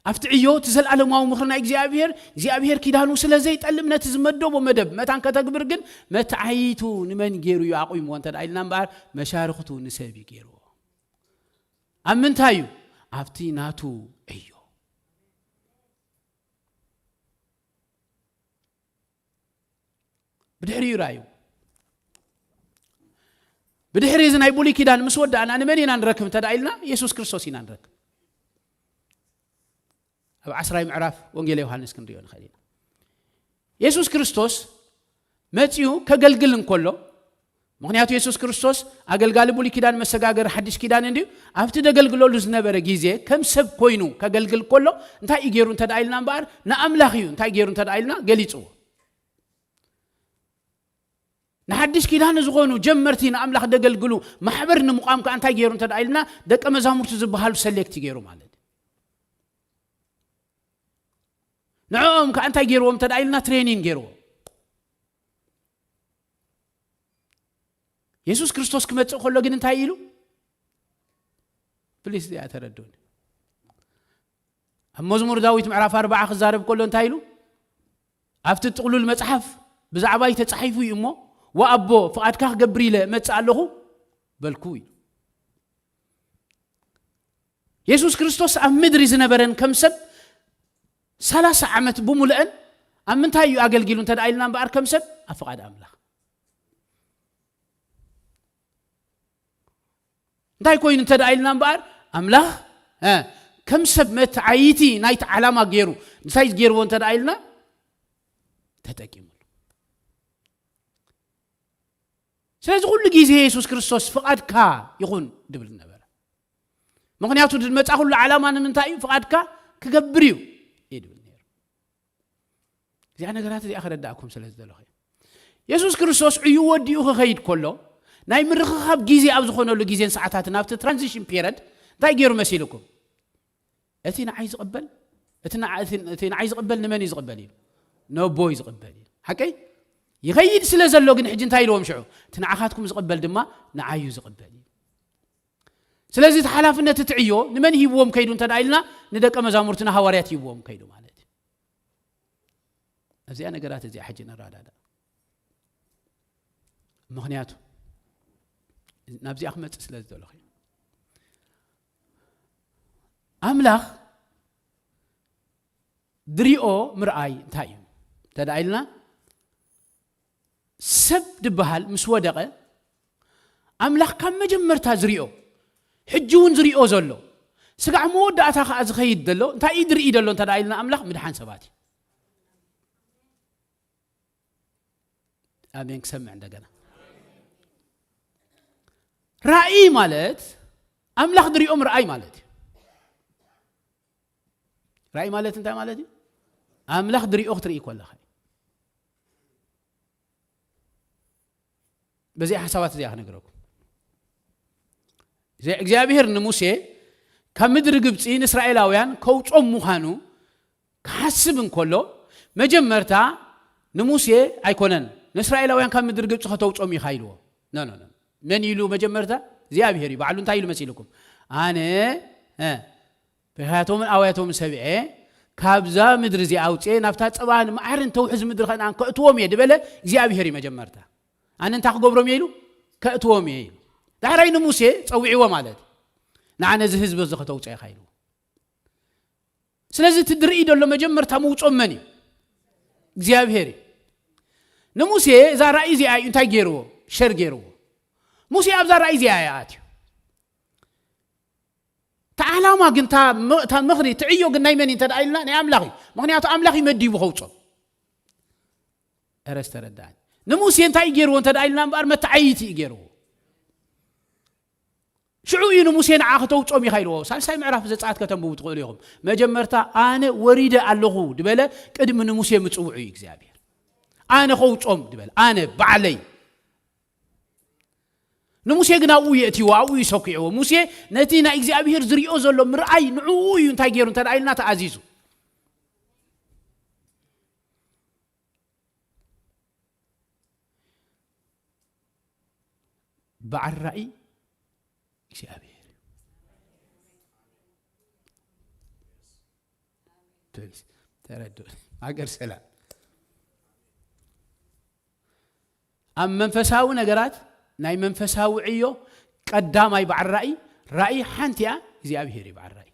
ኣብቲ ዕዮ እቲ ዘለኣለማዊ ምኽሪ ናይ እግዚኣብሔር እግዚኣብሔር ኪዳኑ ስለ ዘይጠልም ነቲ ዝመደቦ መደብ መታን ከተግብር ግን መተዓይቱ ንመን ገይሩ እዩ ኣቑምዎ እንተ ደኣ ኢልና እምበኣር መሻርኽቱ ንሰብ እዩ ገይርዎ። ኣብ ምንታይ እዩ? ኣብቲ ናቱ ዕዮ። ብድሕሪኡ ራእዩ። ብድሕሪ እዚ ናይ ብሉይ ኪዳን ምስ ወዳእና ንመን ኢና ንረክብ እንተ ደኣ ኢልና የሱስ ክርስቶስ ኢና ንረክብ። ኣብ ዓስራይ ምዕራፍ ወንጌል ዮሃንስ ክንሪኦ ንኽእል ኢና። የሱስ ክርስቶስ መጺኡ ከገልግል እንከሎ፣ ምኽንያቱ የሱስ ክርስቶስ ኣገልጋሊ ብሉይ ኪዳን መሰጋገሪ ሓድሽ ኪዳን እንድዩ። ኣብቲ ደገልግለሉ ዝነበረ ግዜ ከም ሰብ ኮይኑ ከገልግል ከሎ እንታይ እዩ ገይሩ እንተ ደኣ ኢልና እምበኣር ንኣምላኽ እዩ እንታይ ገይሩ እንተ ደኣ ኢልና ገሊጽዎ። ንሓድሽ ኪዳን ዝኾኑ ጀመርቲ ንኣምላኽ ደገልግሉ ማሕበር ንምቋም ከኣ እንታይ ገይሩ እንተ ደኣ ኢልና ደቀ መዛሙርቱ ዝበሃሉ ሰሌክት ገይሩ ማለት እዩ። ንዕኦም ከኣ እንታይ ገይርዎም እንተ ደኣ ኢልና ትሬኒንግ ገይርዎም። የሱስ ክርስቶስ ክመጽእ ከሎ ግን እንታይ ኢሉ? ፕሊስ እዚኣ ተረድኡኒ። ኣብ መዝሙር ዳዊት ምዕራፍ ኣርባዓ ክዛረብ ከሎ እንታይ ኢሉ? ኣብቲ ጥቕሉል መጽሓፍ ብዛዕባይ ተጻሒፉ እዩ እሞ፣ ወኣቦ ፍቓድካ ክገብር ኢለ እመጽእ ኣለኹ በልኩ ኢሉ። የሱስ ክርስቶስ ኣብ ምድሪ ዝነበረን ከም ሰብ ሰላሳ ዓመት ብምሉአን ኣብ ምንታይ እዩ ኣገልጊሉ እንተ ደኣ ኢልና እምበኣር ከም ሰብ ኣብ ፍቓድ ኣምላኽ። እንታይ ኮይኑ እንተ ደኣ ኢልና እምበኣር ኣምላኽ እ፣ ከም ሰብ መተዓይቲ ናይቲ ዓላማ ገይሩ እንታይ ገይርዎ እንተ ደኣ ኢልና ተጠቂሙሉ። ስለዚ ኩሉ ግዜ የሱስ ክርስቶስ ፍቓድካ ይኹን ድብል ነበረ። ምኽንያቱ ድመጻ ኩሉ ዓላማ ንምንታይ እዩ? ፍቓድካ ክገብር እዩ እዩ ድብል ነይሩ። እዚኣ ነገራት እዚኣ ከረዳእኩም ስለ ዝደለኹ እየ። የሱስ ክርስቶስ ዕዩ ወዲኡ ክኸይድ ከሎ ናይ ምርኽኻብ ግዜ ኣብ ዝኾነሉ ግዜን ሰዓታትን ኣብቲ ትራንዚሽን ፔረድ እንታይ ገይሩ መሲልኩም? እቲ ንዓይ ዝቕበል እቲ ንዓ- እቲ- እቲ ንዓይ ዝቕበል ንመን እዩ ዝቕበል እዩ? ነቦ እዩ ዝቕበል እዩ። ሓቀይ ይኸይድ ስለ ዘሎ ግን ሕጂ እንታይ ኢልዎም ሽዑ? እቲ ንዓኻትኩም ዝቕበል ድማ ንዓይ እዩ ዝቕበል እዩ። ስለዚ እቲ ሓላፍነት እቲ ዕዮ ንመን ሂብዎም ከይዱ እንተ ደኣ ኢልና ንደቀ መዛሙርትና ሃዋርያት ሂብዎም ከይዱ ማለት እዩ። ኣብዚኣ ነገራት እዚኣ ሕጂ ንረዳዳ። ምኽንያቱ ናብዚኣ ክመጽእ ስለ ዝደለኹ እዩ። ኣምላኽ ድሪኦ ምርኣይ እንታይ እዩ እንተ ደኣ ኢልና ሰብ ድበሃል ምስ ወደቐ ኣምላኽ ካብ መጀመርታ ዝሪኦ ሕጂ እውን ዝሪኦ ዘሎ ስጋዕ መወዳእታ ከዓ ዝኸይድ ዘሎ እንታይ እዩ ድርኢ ዘሎ እንተ ደኣ ኢልና ኣምላኽ ምድሓን ሰባት እዩ። ኣሜን። ክሰምዕ እንደገና ራእይ ማለት ኣምላኽ ድሪኦም ራእይ ማለት እዩ። ራእይ ማለት እንታይ ማለት እዩ? ኣምላኽ ድሪኦ ክትርኢ ከለኻ እዩ። በዚኣ ሓሳባት እዚኣ ክነግረኩም። እዚ እግዚኣብሔር ንሙሴ ካብ ምድሪ ግብፂ ንእስራኤላውያን ከውፆም ምዃኑ ክሓስብ እንከሎ መጀመርታ ንሙሴ ኣይኮነን ንእስራኤላውያን ካብ ምድሪ ግብፂ ከተውፅኦም ኢኻ ኢልዎ። ኖ ኖ ኖ። መን ኢሉ መጀመርታ? እግዚኣብሔር እዩ። ባዕሉ እንታይ ኢሉ መሲልኩም? ኣነ እ፣ ብኽያቶምን ኣውያቶምን ሰብዔ ካብዛ ምድሪ እዚኣ ኣውፅኤ ናብታ ፀባን መዓርን ተውሕዝ ምድሪ ከነኣን ከእትዎም እየ ዝበለ እግዚኣብሔር እዩ መጀመርታ። ኣነ እንታይ ክገብሮም እየ ኢሉ? ከእትዎም እየ ኢሉ። ዳሕራይ ንሙሴ ፀዊዕዎ ማለት እዩ። ንዓ ነዚ ህዝቢ እዚ ከተውፅኦ ኢኻ ኢሉ። ስለዚ እቲ ድርኢ ዘሎ መጀመርታ ምውፅኦም መን እዩ? እግዚኣብሔር እዩ። ንሙሴ እዛ ራእይ እዚኣ እዩ እንታይ ገይርዎ? ሸር ገይርዎ። ሙሴ ኣብዛ ራእይ እዚኣ እያ ኣትዩ። እቲ ዓላማ ግን እታ ም- እታ ምኽሪ ትዕዮ ግን ናይ መን እዩ እንተ ደኣ ኢልና ናይ ኣምላኽ እዩ። ምኽንያቱ ኣምላኽ እዩ መዲቡ ከውፅኦም። እረስ ተረዳእኒ። ንሙሴ እንታይ እዩ ገይርዎ እንተ ደኣ ኢልና እምበኣር መተዓይይቲ እዩ ገይርዎ። ሽዑ እዩ ንሙሴ ንዓ ከተውፅኦም ኢኻ ኢልዎ። ሳልሳይ ምዕራፍ ዘፀኣት ከተንብቡ ትኽእሉ ኢኹም። መጀመርታ ኣነ ወሪደ ኣለኹ ድበለ ቅድሚ ንሙሴ ምፅውዑ እዩ እግዚኣብሔር። ኣነ ከውፅኦም ድበለ ኣነ ባዕለይ። ንሙሴ ግን ኣብኡ የእትይዎ ኣብኡ ይሰኪዕዎ። ሙሴ ነቲ ናይ እግዚኣብሔር ዝሪኦ ዘሎ ምርኣይ ንዕኡ እዩ እንታይ ገይሩ እንተ ደኣ ኢልና ተኣዚዙ። በዓል ራእይ እግዚኣብሔር እዩ። ፕሊዝ ተረድኡ። ሃገር ሰላም ኣብ መንፈሳዊ ነገራት ናይ መንፈሳዊ ዕዮ ቀዳማይ በዓል ራእይ ራእይ ሓንቲ እያ እግዚኣብሔር እዩ በዓል ራእይ።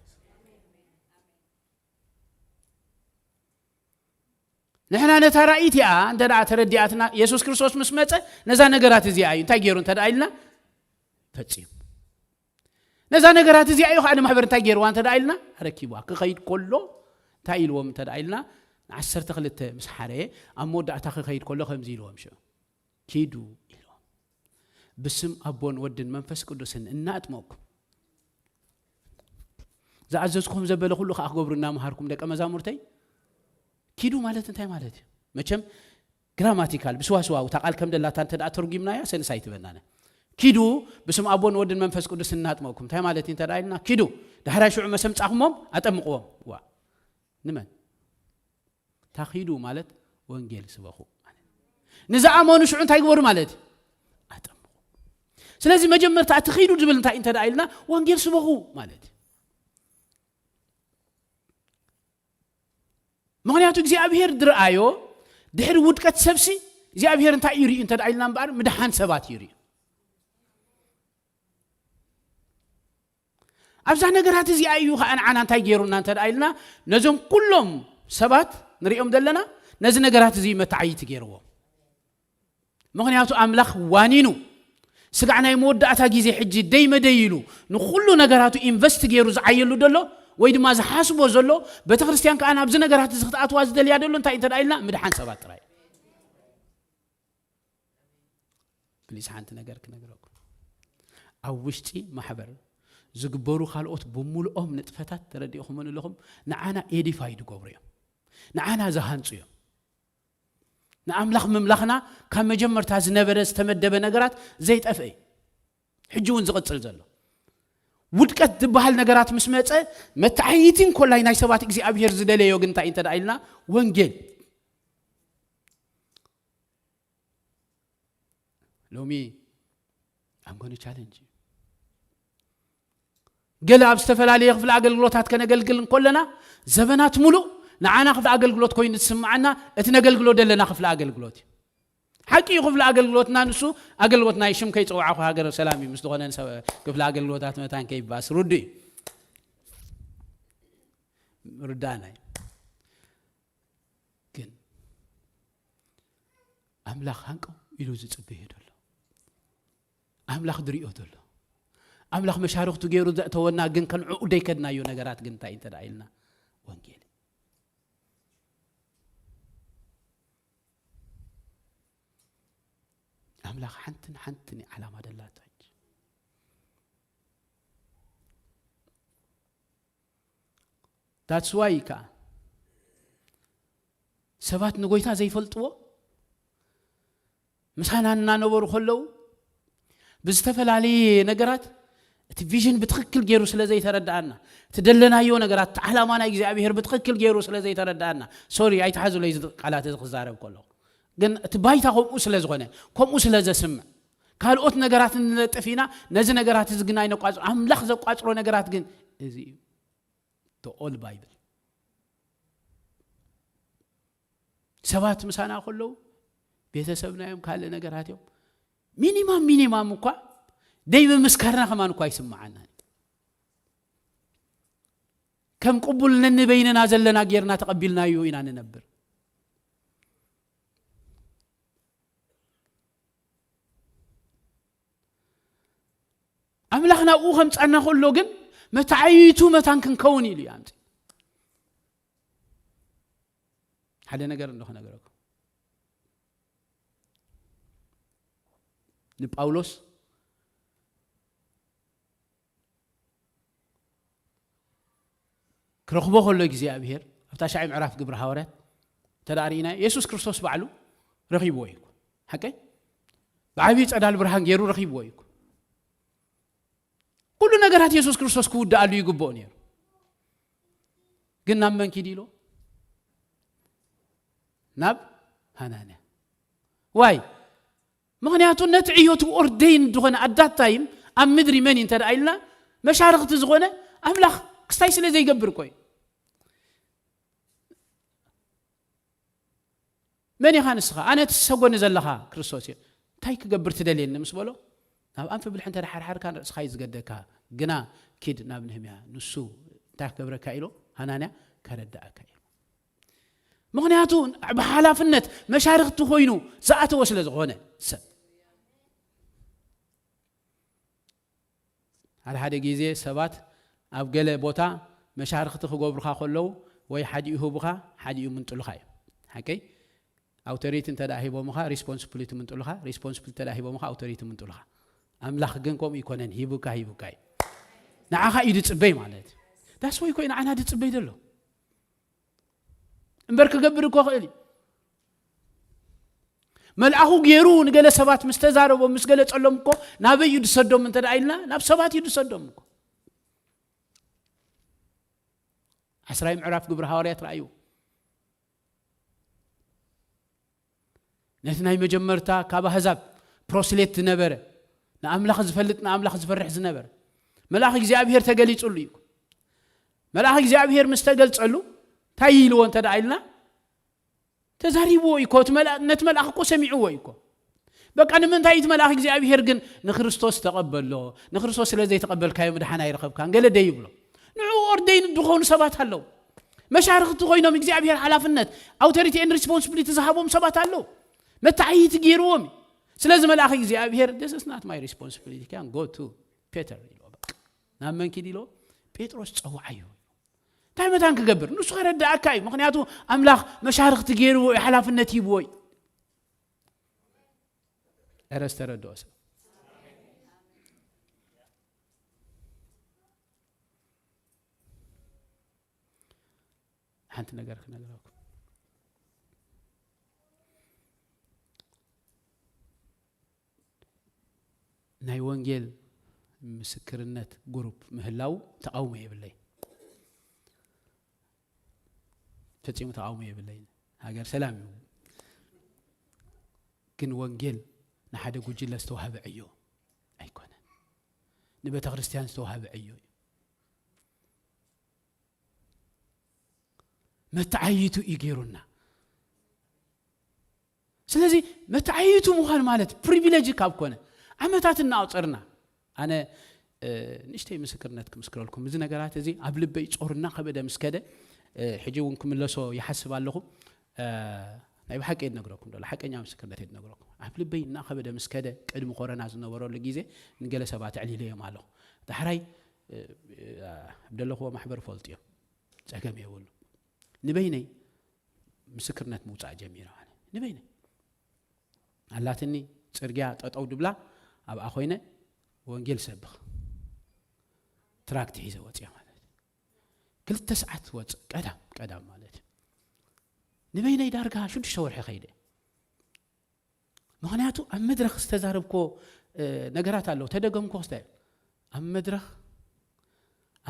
ንሕና ነታ ራእይ እቲኣ እንተ ደኣ ተረዲኣትና የሱስ ክርስቶስ ምስ መጸ ነዛ ነገራት እዚኣ እዩ እንታይ ገይሩ እንተ ደኣ ኢልና ፈጺሙ። ነዛ ነገራት እዚኣ እዩ ከዓ ንማሕበር እንታይ ገይርዋ እንተ ደኣ ኢልና ኣረኪብዋ ክኸይድ ከሎ እንታይ ኢልዎም እንተ ደኣ ኢልና ንዓሰርተ ክልተ ምስ ሓረየ ኣብ መወዳእታ ክኸይድ ከሎ ከምዚ ኢልዎም ሽዑ ኪዱ ኢልዎም ብስም ኣቦን ወድን መንፈስ ቅዱስን እናኣጥመቕኩም ዝኣዘዝኩም ዘበለ ኩሉ ከዓ ክገብሩ እናምሃርኩም ደቀ መዛሙርተይ ኪዱ ማለት እንታይ ማለት እዩ? መቸም ግራማቲካል ብስዋስዋው እታ ቃል ከም ደላታ እንተ ደኣ ተርጉምናያ ሰንስ ኣይትበናነ። ኪዱ ብስም ኣቦን ወድን መንፈስ ቅዱስ እናጥመቕኩም እንታይ ማለት እዩ እንተ ደኣ ኢልና ኪዱ ዳሕራይ ሽዑ መሰምጻኹሞም ኣጠምቕዎም። ዋ ንመን? ታኺዱ ማለት ወንጌል ስበኹ ማለት ንዝኣመኑ ሽዑ እንታይ ግበሩ ማለት እዩ? ኣጠምቑ። ስለዚ መጀመርታ እቲ ኺዱ ዝብል እንታይ እንተ ደኣ ኢልና ወንጌል ስበኹ ማለት እዩ። ምኽንያቱ እግዚኣብሔር ድረኣዮ ድሕሪ ውድቀት ሰብሲ እግዚኣብሔር እንታይ እዩ ርእዩ እንተ ደኣ ኢልና እምበኣር ምድሓን ሰባት እዩ ርእዩ። ኣብዛ ነገራት እዚኣ እዩ ከዓ ንዓና እንታይ ገይሩና እንተ ደኣ ኢልና ነዞም ኩሎም ሰባት ንሪኦም ዘለና ነዚ ነገራት እዚ መተዓይቲ ገይርዎም። ምኽንያቱ ኣምላኽ ዋኒኑ ስጋዕ ናይ መወዳእታ ግዜ ሕጂ ደይ መደይ ኢሉ ንኹሉ ነገራቱ ኢንቨስት ገይሩ ዝዓየሉ ዘሎ ወይ ድማ ዝሓስቦ ዘሎ ቤተ ክርስቲያን ከዓ ናብዚ ነገራት እዚ ክትኣትዋ ዝደልያ ዘሎ እንታይ እንተ ኢልና ምድሓን ሰባት ጥራይ። ፕሊስ ሓንቲ ነገር ክነግረኩም ኣብ ውሽጢ ማሕበር ዝግበሩ ካልኦት ብምልኦም ንጥፈታት ተረዲእኹምን ኣለኹም ንዓና ኤዲፋይ ዝገብሩ እዮም ንዓና ዝሃንፁ እዮም ንኣምላኽ ምምላኽና ካብ መጀመርታ ዝነበረ ዝተመደበ ነገራት ዘይጠፍአ እዩ ሕጂ እውን ዝቕፅል ዘሎ ውድቀት ዝበሃል ነገራት ምስ መፀ መተዓይይቲን ኮላይ ናይ ሰባት እግዚኣብሄር ዝደለዮ ግን እንታይ እንተ ኢልና ወንጌል ሎሚ ኣምጎኒ ቻለንጅ ገለ ኣብ ዝተፈላለየ ክፍሊ ኣገልግሎታት ከነገልግል እንኮለና ዘበናት ሙሉእ ንዓና ክፍሊ ኣገልግሎት ኮይኑ ዝስምዓና እቲ ነገልግሎ ዘለና ክፍሊ ኣገልግሎት እዩ ሓቂ እዩ ክፍሊ ኣገልግሎትና ንሱ ኣገልግሎት ናይ ሽም ከይፀውዓኹ ሃገር ሰላም እዩ ምስ ዝኾነ ክፍሊ ኣገልግሎታት መታን ከይባስ ርዱ እዩ ርዳናይ ግን ኣምላኽ ሃንቀው ኢሉ ዝጽበዮ ዘሎ ኣምላኽ ድሪኦ ዘሎ ኣምላኽ መሻርኽቱ ገይሩ ዘእተወና ግን ከንዕኡ ደይከድናዮ ነገራት ግን እንታይ እንተ ኢልና ወንጌል ኣምላኽ ሓንትን ሓንትን ዓላማ ደላታ That's why ከዓ ሰባት ንጎይታ ዘይፈልጥዎ ምሳና እናነበሩ ከለዉ ብዝተፈላለየ ነገራት እቲ ቪዥን ብትኽክል ገይሩ ስለ ዘይተረዳኣና፣ እቲ ደለናዮ ነገራት፣ እቲ ዓላማ ናይ እግዚኣብሔር ብትኽክል ገይሩ ስለ ዘይተረዳኣና፣ ሶሪ ኣይትሓዙለይ፣ እዚ ቃላት እዚ ክዛረብ ከለኹ ግን እቲ ባይታ ከምኡ ስለ ዝኾነ፣ ከምኡ ስለ ዘስምዕ፣ ካልኦት ነገራት ንነጥፍ ኢና። ነዚ ነገራት እዚ ግን ኣይነቋጽሮ። ኣምላኽ ዘቋጽሮ ነገራት ግን እዚ እዩ። The all Bible። ሰባት ምሳና ከለዉ፣ ቤተሰብና እዮም፣ ካልእ ነገራት እዮም። ሚኒማም ሚኒማም እኳ ደይ ምምስካርና ከማን እኳ ኣይስምዓናን። ከም ቅቡል ነንበይንና ዘለና ጌርና ተቐቢልናዮ ኢና ንነብር። ኣምላኽ ናብኡ ከምጻና ከሎ ግን መተዓይቱ መታን ክንከውን ኢሉ እዩ ኣምጺ። ሓደ ነገር እንዶ ክነገረኩም። ንጳውሎስ ክረኽቦ ከሎ እግዚኣብሔር ኣብታ ሻዒ ምዕራፍ ግብሪ ሃዋርያት እንተ ደኣ ርኢና፣ የሱስ ክርስቶስ ባዕሉ ረኺብዎ እዩ እኮ። ሓቀይ? ብዓብዪ ጸዳል ብርሃን ገይሩ ረኺብዎ እዩ እኮ። ኩሉ ነገራት የሱስ ክርስቶስ ክውድኣሉ ይግብኦ ነይሩ። ግን ናብ መን ኪድ ኢሎ? ናብ ሃናንያ። ዋይ? ምኽንያቱ ነቲ ዕዮቱ ኦርደይን ዝኾነ ኣዳት ታይም ኣብ ምድሪ መን እዩ እንተ ደኣ ኢልና፣ መሻርኽቲ ዝኾነ ኣምላኽ ክስታይ ስለ ዘይገብር እኮ እዩ። መን ኢኻ ንስኻ? ኣነ እቲ ሰጎኒ ዘለኻ ክርስቶስ እየ። እንታይ ክገብር ትደልየኒ ምስ በሎ፣ ናብ ኣንፊ ብልሒ እንተ ደሓርሓርካ ንርእስኻ እዩ ዝገደካ፣ ግና ኪድ ናብ ንህምያ፣ ንሱ እንታይ ክገብረካ ኢሎ ሃናንያ ከረድኣካ ኢሎ። ምኽንያቱ ብሓላፍነት መሻርኽቲ ኮይኑ ዝኣተወ ስለ ዝኾነ ሰብ። ሓደ ሓደ ግዜ ሰባት ኣብ ገለ ቦታ መሻርኽቲ ክገብሩኻ ከለዉ ወይ ሓዲኡ ይህቡኻ፣ ሓዲኡ ይምንጥሉኻ እዮም። ሓቀይ? ኣውቶሪቲ እንተ ደኣ ሂቦምኻ፣ ሪስፖንስብሊቲ ይምንጥሉኻ፣ ሪስፖንስብሊቲ እንተ ደኣ ሂቦምኻ፣ ኣውቶሪቲ ይምንጥሉኻ። ኣምላኽ ግን ከምኡ ይኮነን፣ ሂቡካ፣ ሂቡካ እዩ። ንዓኻ እዩ ድጽበይ ማለት እዩ። ዳስ ወይ እኮ እዩ ንዓና ድጽበይ ዘሎ። እምበር ክገብር እኮ ክእል እዩ። መልኣኹ ገይሩ ንገለ ሰባት ምስ ተዛረቦም፣ ምስ ገለጸሎም እኮ ናበይ እዩ ድሰዶም እንተ ደኣ ኢልና፣ ናብ ሰባት እዩ ድሰዶም እኮ። ዓስራይ ምዕራፍ ግብሪ ሃዋርያት ረኣዩ። ነቲ ናይ መጀመርታ ካብ ኣህዛብ ፕሮስሌት ዝነበረ፣ ንኣምላኽ ዝፈልጥ፣ ንኣምላኽ ዝፈርሕ ዝነበረ፣ መልኣኽ እግዚኣብሔር ተገሊጹሉ እዩ። መልኣኽ እግዚኣብሔር ምስ ተገልጸሉ፣ እንታይ ኢልዎ እንተ ደኣ ኢልና፣ ተዛሪብዎ እዩ እኮ፣ እቲ መልኣ-፣ ነቲ መልኣኽ እኮ ሰሚዕዎ እዩ እኮ። በቃ ንምንታይ እቲ መልኣኽ እግዚኣብሔር ግን ንክርስቶስ ተቐበሎ፣ ንክርስቶስ ስለ ዘይተቐበልካዮ ምድሓን ኣይረኸብካን፣ ገለ ደይብሎ። ንዕኡ ኦርደይን ዝኾኑ ሰባት ኣለዉ። መሻርኽቲ ኮይኖም እግዚኣብሔር ሓላፍነት፣ ኣውቶሪቲ ኤንድ ሪስፖንሲቢሊቲ ዝሃቦም ሰባት ኣለዉ። መተዓይይቲ ገይርዎም እዩ። ስለዚ መልኣኽ እግዚኣብሔር፣ "This is not my responsibility, can go to Peter" ኢልዎ። በቃ ናብ መን ኪድ ኢልዎ? ጴጥሮስ ጸውዓዮ። እንታይ መታን ክገብር? ንሱ ከረድኣካ እዩ። ምኽንያቱ ኣምላኽ መሻርኽቲ ገይርዎ እዩ፣ ሓላፍነት ሂብዎ እዩ። ኤረ ዝተረድኦ ሰብ። ሓንቲ ነገር ክነግረኩም። ናይ ወንጌል ምስክርነት ግሩፕ ምህላው ተቃውሞ የብለይ። ፈጺሙ ተቃውሞ የብለይ። ሃገር ሰላም እዩ። ግን ወንጌል ንሓደ ጉጅለ ዝተዋህበ ዕዮ ኣይኮነን። ንቤተ ክርስቲያን ዝተዋህበ ዕዮ እዩ። መተዓይቱ እዩ ገይሩና። ስለዚ መተዓይቱ ምዃን ማለት ፕሪቪሌጅ ካብ ኮነ ዓመታት እናቑጸርና፣ ኣነ፣ እ፣ ንእሽተይ ምስክርነት ክምስክረልኩም። እዚ ነገራት እዚ ኣብ ልበይ ጾር እናኸበደ ምስ ከደ፣ እ፣ ሕጂ እውን ክምለሶ ይሓስብ ኣለኹ። እ፣ ናይ ብሓቂ እየ ዝነግረኩም ዘሎ፣ ሓቀኛ ምስክርነት እየ ዝነግረኩም። ኣብ ልበይ እናኸበደ ምስ ከደ፣ ቅድሚ ኮረና ዝነበረሉ ግዜ ንገለ ሰባት ኣዕሊለዮም ኣለኹ። ዳሕራይ፣ እ፣ ኣብ ዘለኽዎ ማሕበር ፈልጥዮም፣ ጸገም የብሉ። ንበይነይ ምስክርነት ምውጻእ ጀሚረ። ኣነ ንበይነይ ኣላትኒ ጽርግያ ጠጠው ድብላ፣ ኣብኣ ኮይነ ወንጌል ሰብኽ። ትራክት ሒዘ ወጽየ ማለት እዩ። ክልተ ሰዓት ወጽእ፣ ቀዳም፣ ቀዳም ማለት እዩ። ንበይነይ ዳርጋ ሽዱሽተ ወርሒ ከይደ። ምኽንያቱ ኣብ መድረኽ ዝተዛረብኮ፣ እ፣ ነገራት ኣለዉ። ተደገምኮ ክስታይ ኣብ መድረኽ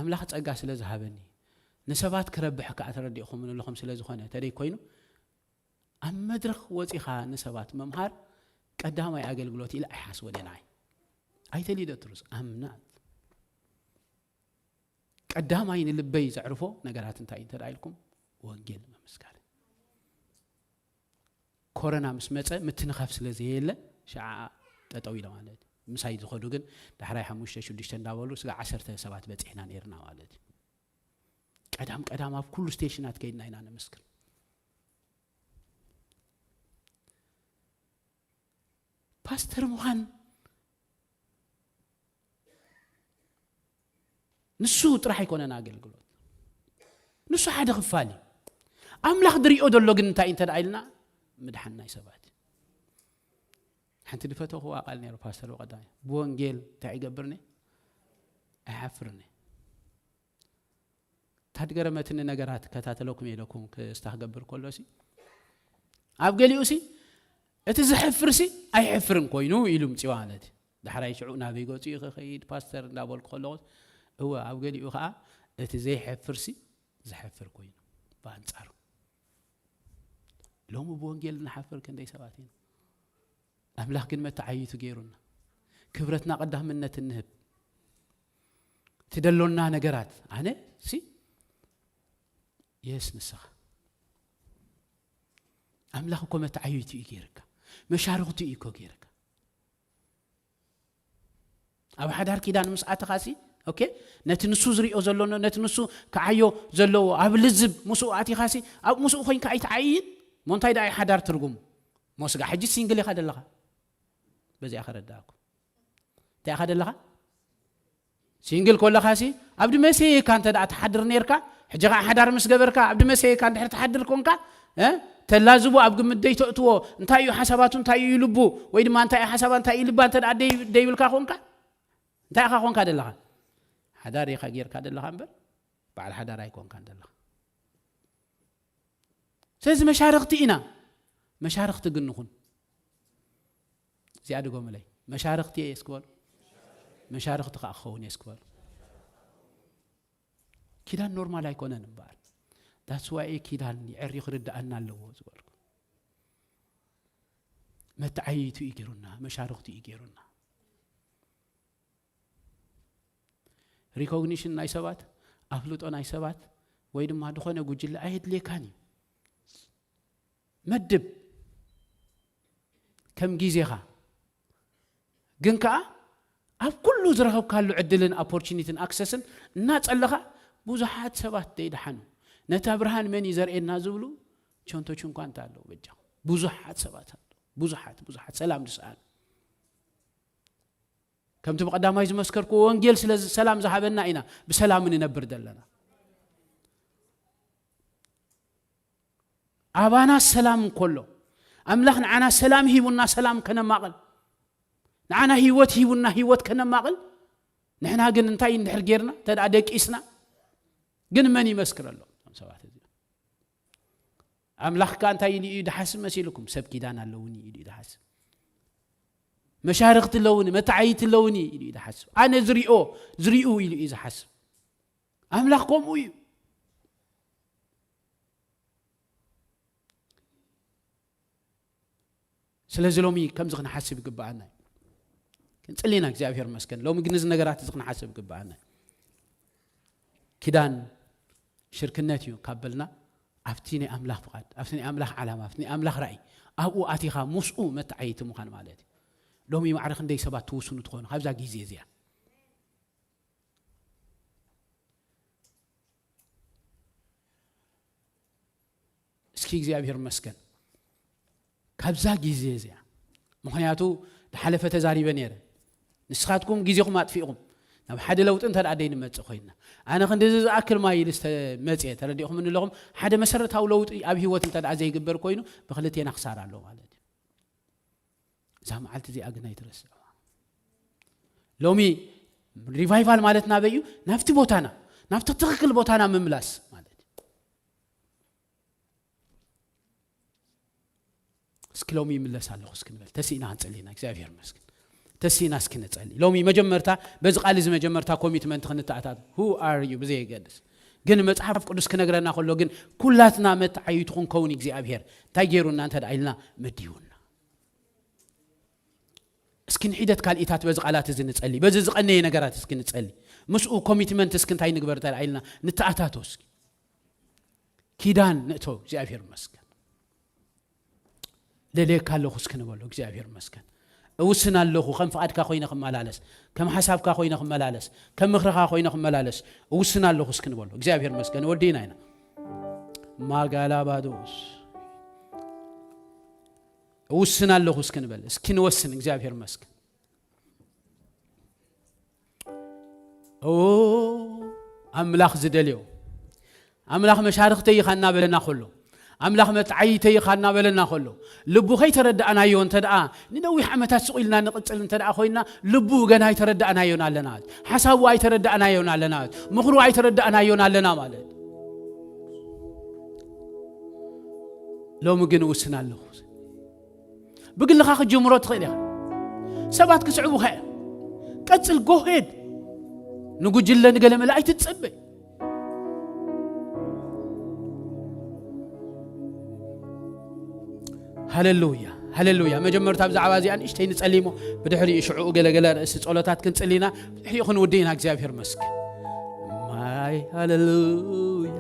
ኣምላኽ ጸጋ ስለ ዝሃበኒ፣ ንሰባት ክረብሕ ከኣ ተረዲእኹም ንለኹም ስለ ዝኾነ፣ ተደይ ኮይኑ ኣብ መድረኽ ወጺኻ ንሰባት ምምሃር ቀዳማይ ኣገልግሎት ኢለ ኣይሓስቦን እየ ንዓይ። ኣይተሊዶ ትሩስ ኣምናት ቀዳማይ ንልበይ ዘዕርፎ ነገራት እንታይ እዩ እንተ ኢልኩም፣ ወንጌል ምምስካር። ኮረና ምስ መጸ ምትንኻፍ ስለ ዘየለ፣ ሸዓ ጠጠው ኢለ ማለት እዩ። ምሳይ ዝኸዱ ግን ዳሕራይ ሓሙሽተ ሽዱሽተ እንዳበሉ ስጋ ዓሰርተ ሰባት በጺሕና ነይርና ማለት እዩ። ቀዳም ቀዳም ኣብ ኩሉ ስቴሽናት ከይድና ኢና ንምስክር። ፓስተር ምዃን ንሱ ጥራሕ ኣይኮነን ኣገልግሎት፣ ንሱ ሓደ ክፋል እዩ። ኣምላኽ ዝሪኦ ዘሎ ግን እንታይ እንተ ደኣ ኢልና፣ ምድሓን ናይ ሰባት እዩ። ሓንቲ ዝፈተኹዋ ቃል ነይሩ ፓስተር ብቐዳማይ፣ ብወንጌል እንታይ ይገብርኒ? ኣይሓፍርኒ። ታድገረመትኒ ነገራት ከታተለኩም የለኩም ክስታ ክገብር ከሎ ሲ፣ ኣብ ገሊኡ ሲ እቲ ዝሕፍር ሲ ኣይሕፍርን ኮይኑ ኢሉ ምጽዋ ማለት እዩ። ዳሕራይ ሽዑ ናበይ ገጹ እዩ ክኸይድ ፓስተር እንዳበልኩ ከለኹ፣ እወ ኣብ ገሊኡ ከዓ እቲ ዘይሕፍር ሲ ዝሕፍር ኮይኑ ብኣንጻሩ። ሎሚ ብወንጌል ንሓፍር ክንደይ ሰባት ኢና። ኣምላኽ ግን መተዓይቱ ገይሩና። ክብረትና ቀዳምነት እንህብ። ትደሎና ነገራት ኣነ ሲ የስ ንስኻ ኣምላኽ እኮ መተዓይቱ እዩ ገይርካ፣ መሻርኽቱ እዩ እኮ ገይርካ። ኣብ ሓዳር ኪዳን ምስ ኣተኻሲ ኦኬ፣ ነቲ ንሱ ዝሪኦ ዘሎ፣ ነቲ ንሱ ክዓዮ ዘለዎ ኣብ ልዝብ ምስኡ ኣቲኻሲ ኣብ ምስኡ ኮይንካ ኣይትዓይይን። ሞ እንታይ ደኣ ሓዳር ትርጉሙ? ሞ ስጋ ሕጂ ሲንግል ኢኻ ዘለኻ። በዚኣ ከረዳእኩም። እንታይ ኢኻ ዘለኻ? ሲንግል ኮለኻሲ ኣብ ድመሰየካ እንተ ደኣ ትሓድር ነርካ፣ ሕጂ ኸዓ ሓዳር ምስ ገበርካ ኣብ ድመሰየካ እንድሕር ትሓድር ኮንካ፣ እ፣ ተላዝቡ ኣብ ግምት ደይተእትዎ፣ እንታይ እዩ ሓሳባቱ፣ እንታይ እዩ ልቡ፣ ወይ ድማ እንታይ እዩ ሓሳባ፣ እንታይ እዩ ልባ እንተ ደኣ ደይ-፣ ደይብልካ ኮንካ፣ እንታይ ኢኻ ኮንካ ዘለኻ? ሓዳር ኢኻ ጌርካ ዘለኻ እምበር በዓል ሓዳር ኣይኮንካን ዘለኻ። ስለዚ መሻርኽቲ ኢና። መሻርኽቲ ግን ንኹን። እዚኣ ድገሙለይ። መሻርኽቲ እየ እስኪ በሉ። መሻርኽቲ ከዓ ክኸውን እየ እስኪ በሉ። ኪዳን ኖርማል ኣይኮነን እምበኣር። That's why ኪዳን የዐርዩ ክርድኣና ኣለዎ ዝበልኩ። መተዓይይቱ እዩ ገይሩና፣ መሻርኽቲ እዩ ገይሩና። ሪኮግኒሽን ናይ ሰባት፣ ኣፍልጦ ናይ ሰባት፣ ወይ ድማ ዝኾነ ጉጅለ ኣየድልየካን እዩ። መድብ ከም ግዜኻ። ግን ከኣ ኣብ ኩሉ ዝረኸብካሉ ዕድልን ኦፖርቹኒቲን ኣክሰስን እናጸለኻ ብዙሓት ሰባት ዘይደሓኑ። ነታ ብርሃን መን እዩ ዘርእየና ዝብሉ ቸንቶ ችንኳንታ ኣለዉ በጃኹም። ብዙሓት ሰባት ኣለዉ። ብዙሓት፣ ብዙሓት ሰላም ዝሰኣኑ። ከምቲ ብቐዳማይ ዝመስከርኩዎ ወንጌል ስለ ዝ-፣ ሰላም ዝሃበና ኢና ብሰላም ንነብር ዘለና። ኣባና ሰላም እንከሎ፣ ኣምላኽ ንዓና ሰላም ሂቡና ሰላም ከነማቕል፣ ንዓና ህይወት ሂቡና ህይወት ከነማቕል፣ ንሕና ግን እንታይ እንድሕር ጌርና፣ እንተ ደኣ ደቂስና፣ ግን መን ይመስክረሎም? እዞም ሰባት እዚኦም። ኣምላኽ ከኣ እንታይ ኢሉ እዩ ድሓስብ መሲልኩም? ሰብ ኪዳን ኣለውኒ ኢሉ እዩ ድሓስብ። መሻርኽቲ ኣለውኒ፣ መተዓይቲ ኣለውኒ ኢሉ እዩ ድሓስብ። ኣነ ዝሪኦ፣ ዝሪኡ ኢሉ እዩ ዝሓስብ። ኣምላኽ ከምኡ እዩ። ስለዚ ሎሚ ከምዚ ክንሓስብ ይግብኣና እዩ። ክንጽሊ ኢና፣ እግዚኣብሔር ይመስገን። ሎሚ ግን እዚ ነገራት እዚ ክንሓስብ ይግብኣና እዩ። ኪዳን ሽርክነት እዩ ካብ በልና፣ ኣብቲ ናይ ኣምላኽ ፍቓድ፣ ኣብቲ ናይ ኣምላኽ ዓላማ፣ ኣብቲ ናይ ኣምላኽ ራእይ፣ ኣብኡ ኣቲኻ ምስኡ መተዓይቲ ምዃን ማለት እዩ። ሎሚ ማዕረ ክንደይ ሰባት ትውስኑ ትኾኑ ካብዛ ግዜ እዚኣ? እስኪ እግዚኣብሔር ይመስገን ካብዛ ግዜ እዚኣ። ምኽንያቱ ዝሓለፈ ተዛሪበ ነይረ። ንስኻትኩም ግዜኹም ኣጥፊእኹም ናብ ሓደ ለውጢ እንተ ደኣ ደይንመጽእ ኮይንና፣ ኣነ ክንድዚ ዝኣክል ማይል ዝተመጽኤ ተረዲእኹም እንለኹም፣ ሓደ መሰረታዊ ለውጢ ኣብ ህይወት እንተ ደኣ ዘይግበር ኮይኑ ብክልቴና ክሳራ ኣሎ ማለት እዩ። እዛ መዓልቲ እዚኣ ግን ኣይትረስዕዋ። ሎሚ ሪቫይቫል ማለት ናበይ እዩ? ናብቲ ቦታና፣ ናብቲ ትኽክል ቦታና ምምላስ ማለት እዩ። እስኪ ሎሚ ይምለስ ኣለኹ እስኪ ንበል። ተስኢና ክንጸሊ ኢና። እግዚኣብሔር ይመስገን። ተሲና እስኪ ንጸሊ። ሎሚ መጀመርታ፣ በዚ ቃል እዚ መጀመርታ ኮሚትመንት ክንተኣታት። Who are you? ብዘየገድስ። ግን መጽሓፍ ቅዱስ ክነግረና ከሎ ግን ኩላትና መተዓይቱ ክንከውን እግዚኣብሔር እንታይ ገይሩና እንተ ደኣ ኢልና መዲቡና። እስኪ ንሒደት ካልኢታት በዚ ቃላት እዚ ንጸሊ። በዚ ዝቐነየ ነገራት እስኪ ንጸሊ። ምስኡ ኮሚትመንት እስኪ እንታይ ንግበር እንተ ደኣ ኢልና ንተኣታቶ እስኪ። ኪዳን ንእቶ እግዚኣብሔር ይመስገን። ለልየካ ኣለኹ እስኪ ንበሎ እግዚኣብሔር ይመስገን። እውስን ኣለኹ ከም ፍቓድካ ኮይነ ክመላለስ፣ ከም ሓሳብካ ኮይነ ክመላለስ፣ ከም ምኽርኻ ኮይነ ክመላለስ እውስን ኣለኹ እስኪ ንበሎ እግዚኣብሔር ይመስገን። ወዲና ኢና። ማጋላባዶስ እውስን ኣለኹ እስኪ ንበል። እስኪ ንወስን እግዚኣብሔር ይመስገን። ኦ ኣምላኽ ዝደልዮ ኣምላኽ መሻርኽተይ ኢኻ እናበለና ከሎ ኣምላኽ መትዓይተይ ኢኻ እናበለና ከሎ ልቡ ከይተረዳእናዮ እንተ ደኣ ንነዊሕ ዓመታት ስቕ ኢልና ንቕጽል እንተ ደኣ ኮይና ልቡ ገና ኣይተረዳእናዮን ኣለና። ሓሳቡ ኣይተረዳእናዮን ኣለና። ምኽሩ ኣይተረዳእናዮን ኣለና ማለት። ሎሚ ግን እውስን ኣለኹ። ብግልኻ ክትጅምሮ ትኽእል ኢኻ። ሰባት ክስዕቡኻ እዮም። ቀጽል፣ ጎሄድ። ንጉጅለ ንገለ መለ ኣይትጽበ። ሃሌሉያ፣ ሃሌሉያ። መጀመርታ ብዛዕባ እዚኣ ንእሽተይ ንጸሊ እሞ ብድሕሪኡ ሽዕኡ ገለገለ ርእሲ ጸሎታት ክንጽል ኢና። ብድሕሪኡ ክንውድእ ኢና። እግዚኣብሔር መስገን። ማይ ሃሌሉያ።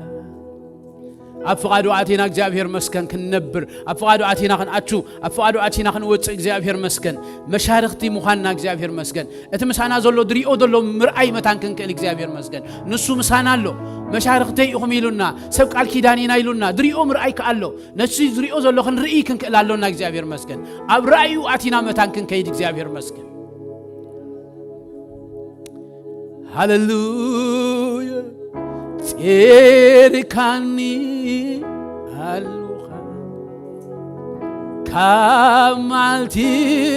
ኣብ ፍቓዱ ኣቲና እግዚኣብሔር መስገን ክንነብር፣ ኣብ ፍቓዱ ኣቲና ክንኣቱ፣ ኣብ ፍቓዱ ኣቲና ክንወጽእ እግዚኣብሔር መስገን። መሻርኽቲ ምዃንና እግዚኣብሔር መስገን። እቲ ምሳና ዘሎ ድሪኦ ዘሎ ምርኣይ መታን ክንክእል እግዚኣብሔር መስገን። ንሱ ምሳና ኣሎ። መሻርኽተይ ኢኹም ኢሉና፣ ሰብ ቃል ኪዳን ኢና ኢሉና፣ ድሪኦ ምርኣይ ከኣሎ። ነቲ ዝሪኦ ዘሎ ክንርኢ ክንክእል ኣሎና እግዚኣብሔር መስገን። ኣብ ራእዩ ኣቲና መታን ክንከይድ እግዚኣብሔር መስገን። ሃሌሉያ። ጼርካኒ ኣሉኻ ካብ መዓልቲ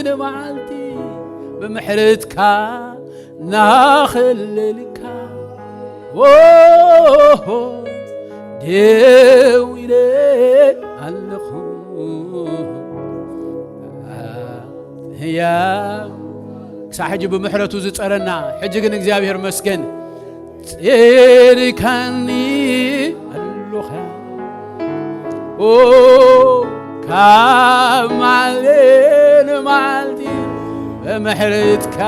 ንመዓልቲ ብምሕረትካ ናኸለልካ ዎ ደው ኢለ ኣለኹ። ህያው ክሳብ ሕጂ ብምሕረቱ ዝጸረና፣ ሕጂ ግን እግዚኣብሔር መስገን። ጸሪካኒ ኣሎኻ ኦ ካብ መዓልቲ ንመዓልቲ ብምሕረትካ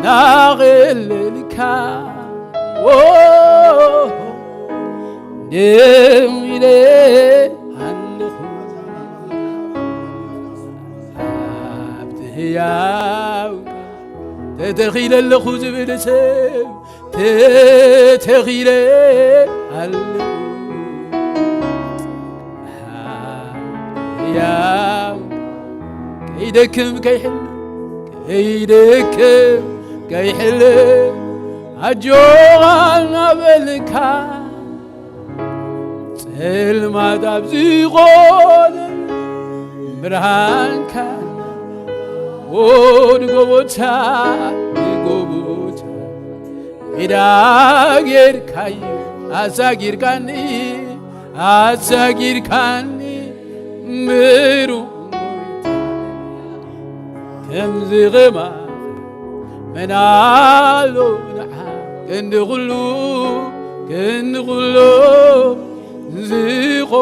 ናቕልልካ ኦ ደው ኢለ ኣለኹ ኣብቲ ህያው ተተኺለ ኣለኹ ዝብል ሰብ ተተኺለ ኣለኹ ኣብቲ ህያው ከይደክም ከይሕል ከይደክም ከይሕል ኣጆኻ እናበልካ ጸልማት ኣብ ዝኾነ ብርሃንካ ወድ ጎቦታ ንጎቦታ ሜዳ ጌርካዮ ኣሳጊርካኒ ኣሳጊርካኒ ምሩ ከምዚ ኸማኻ መን ኣሎ ንዓ ክንዲ ኹሉ ክንዲ ኹሉ ዝቖ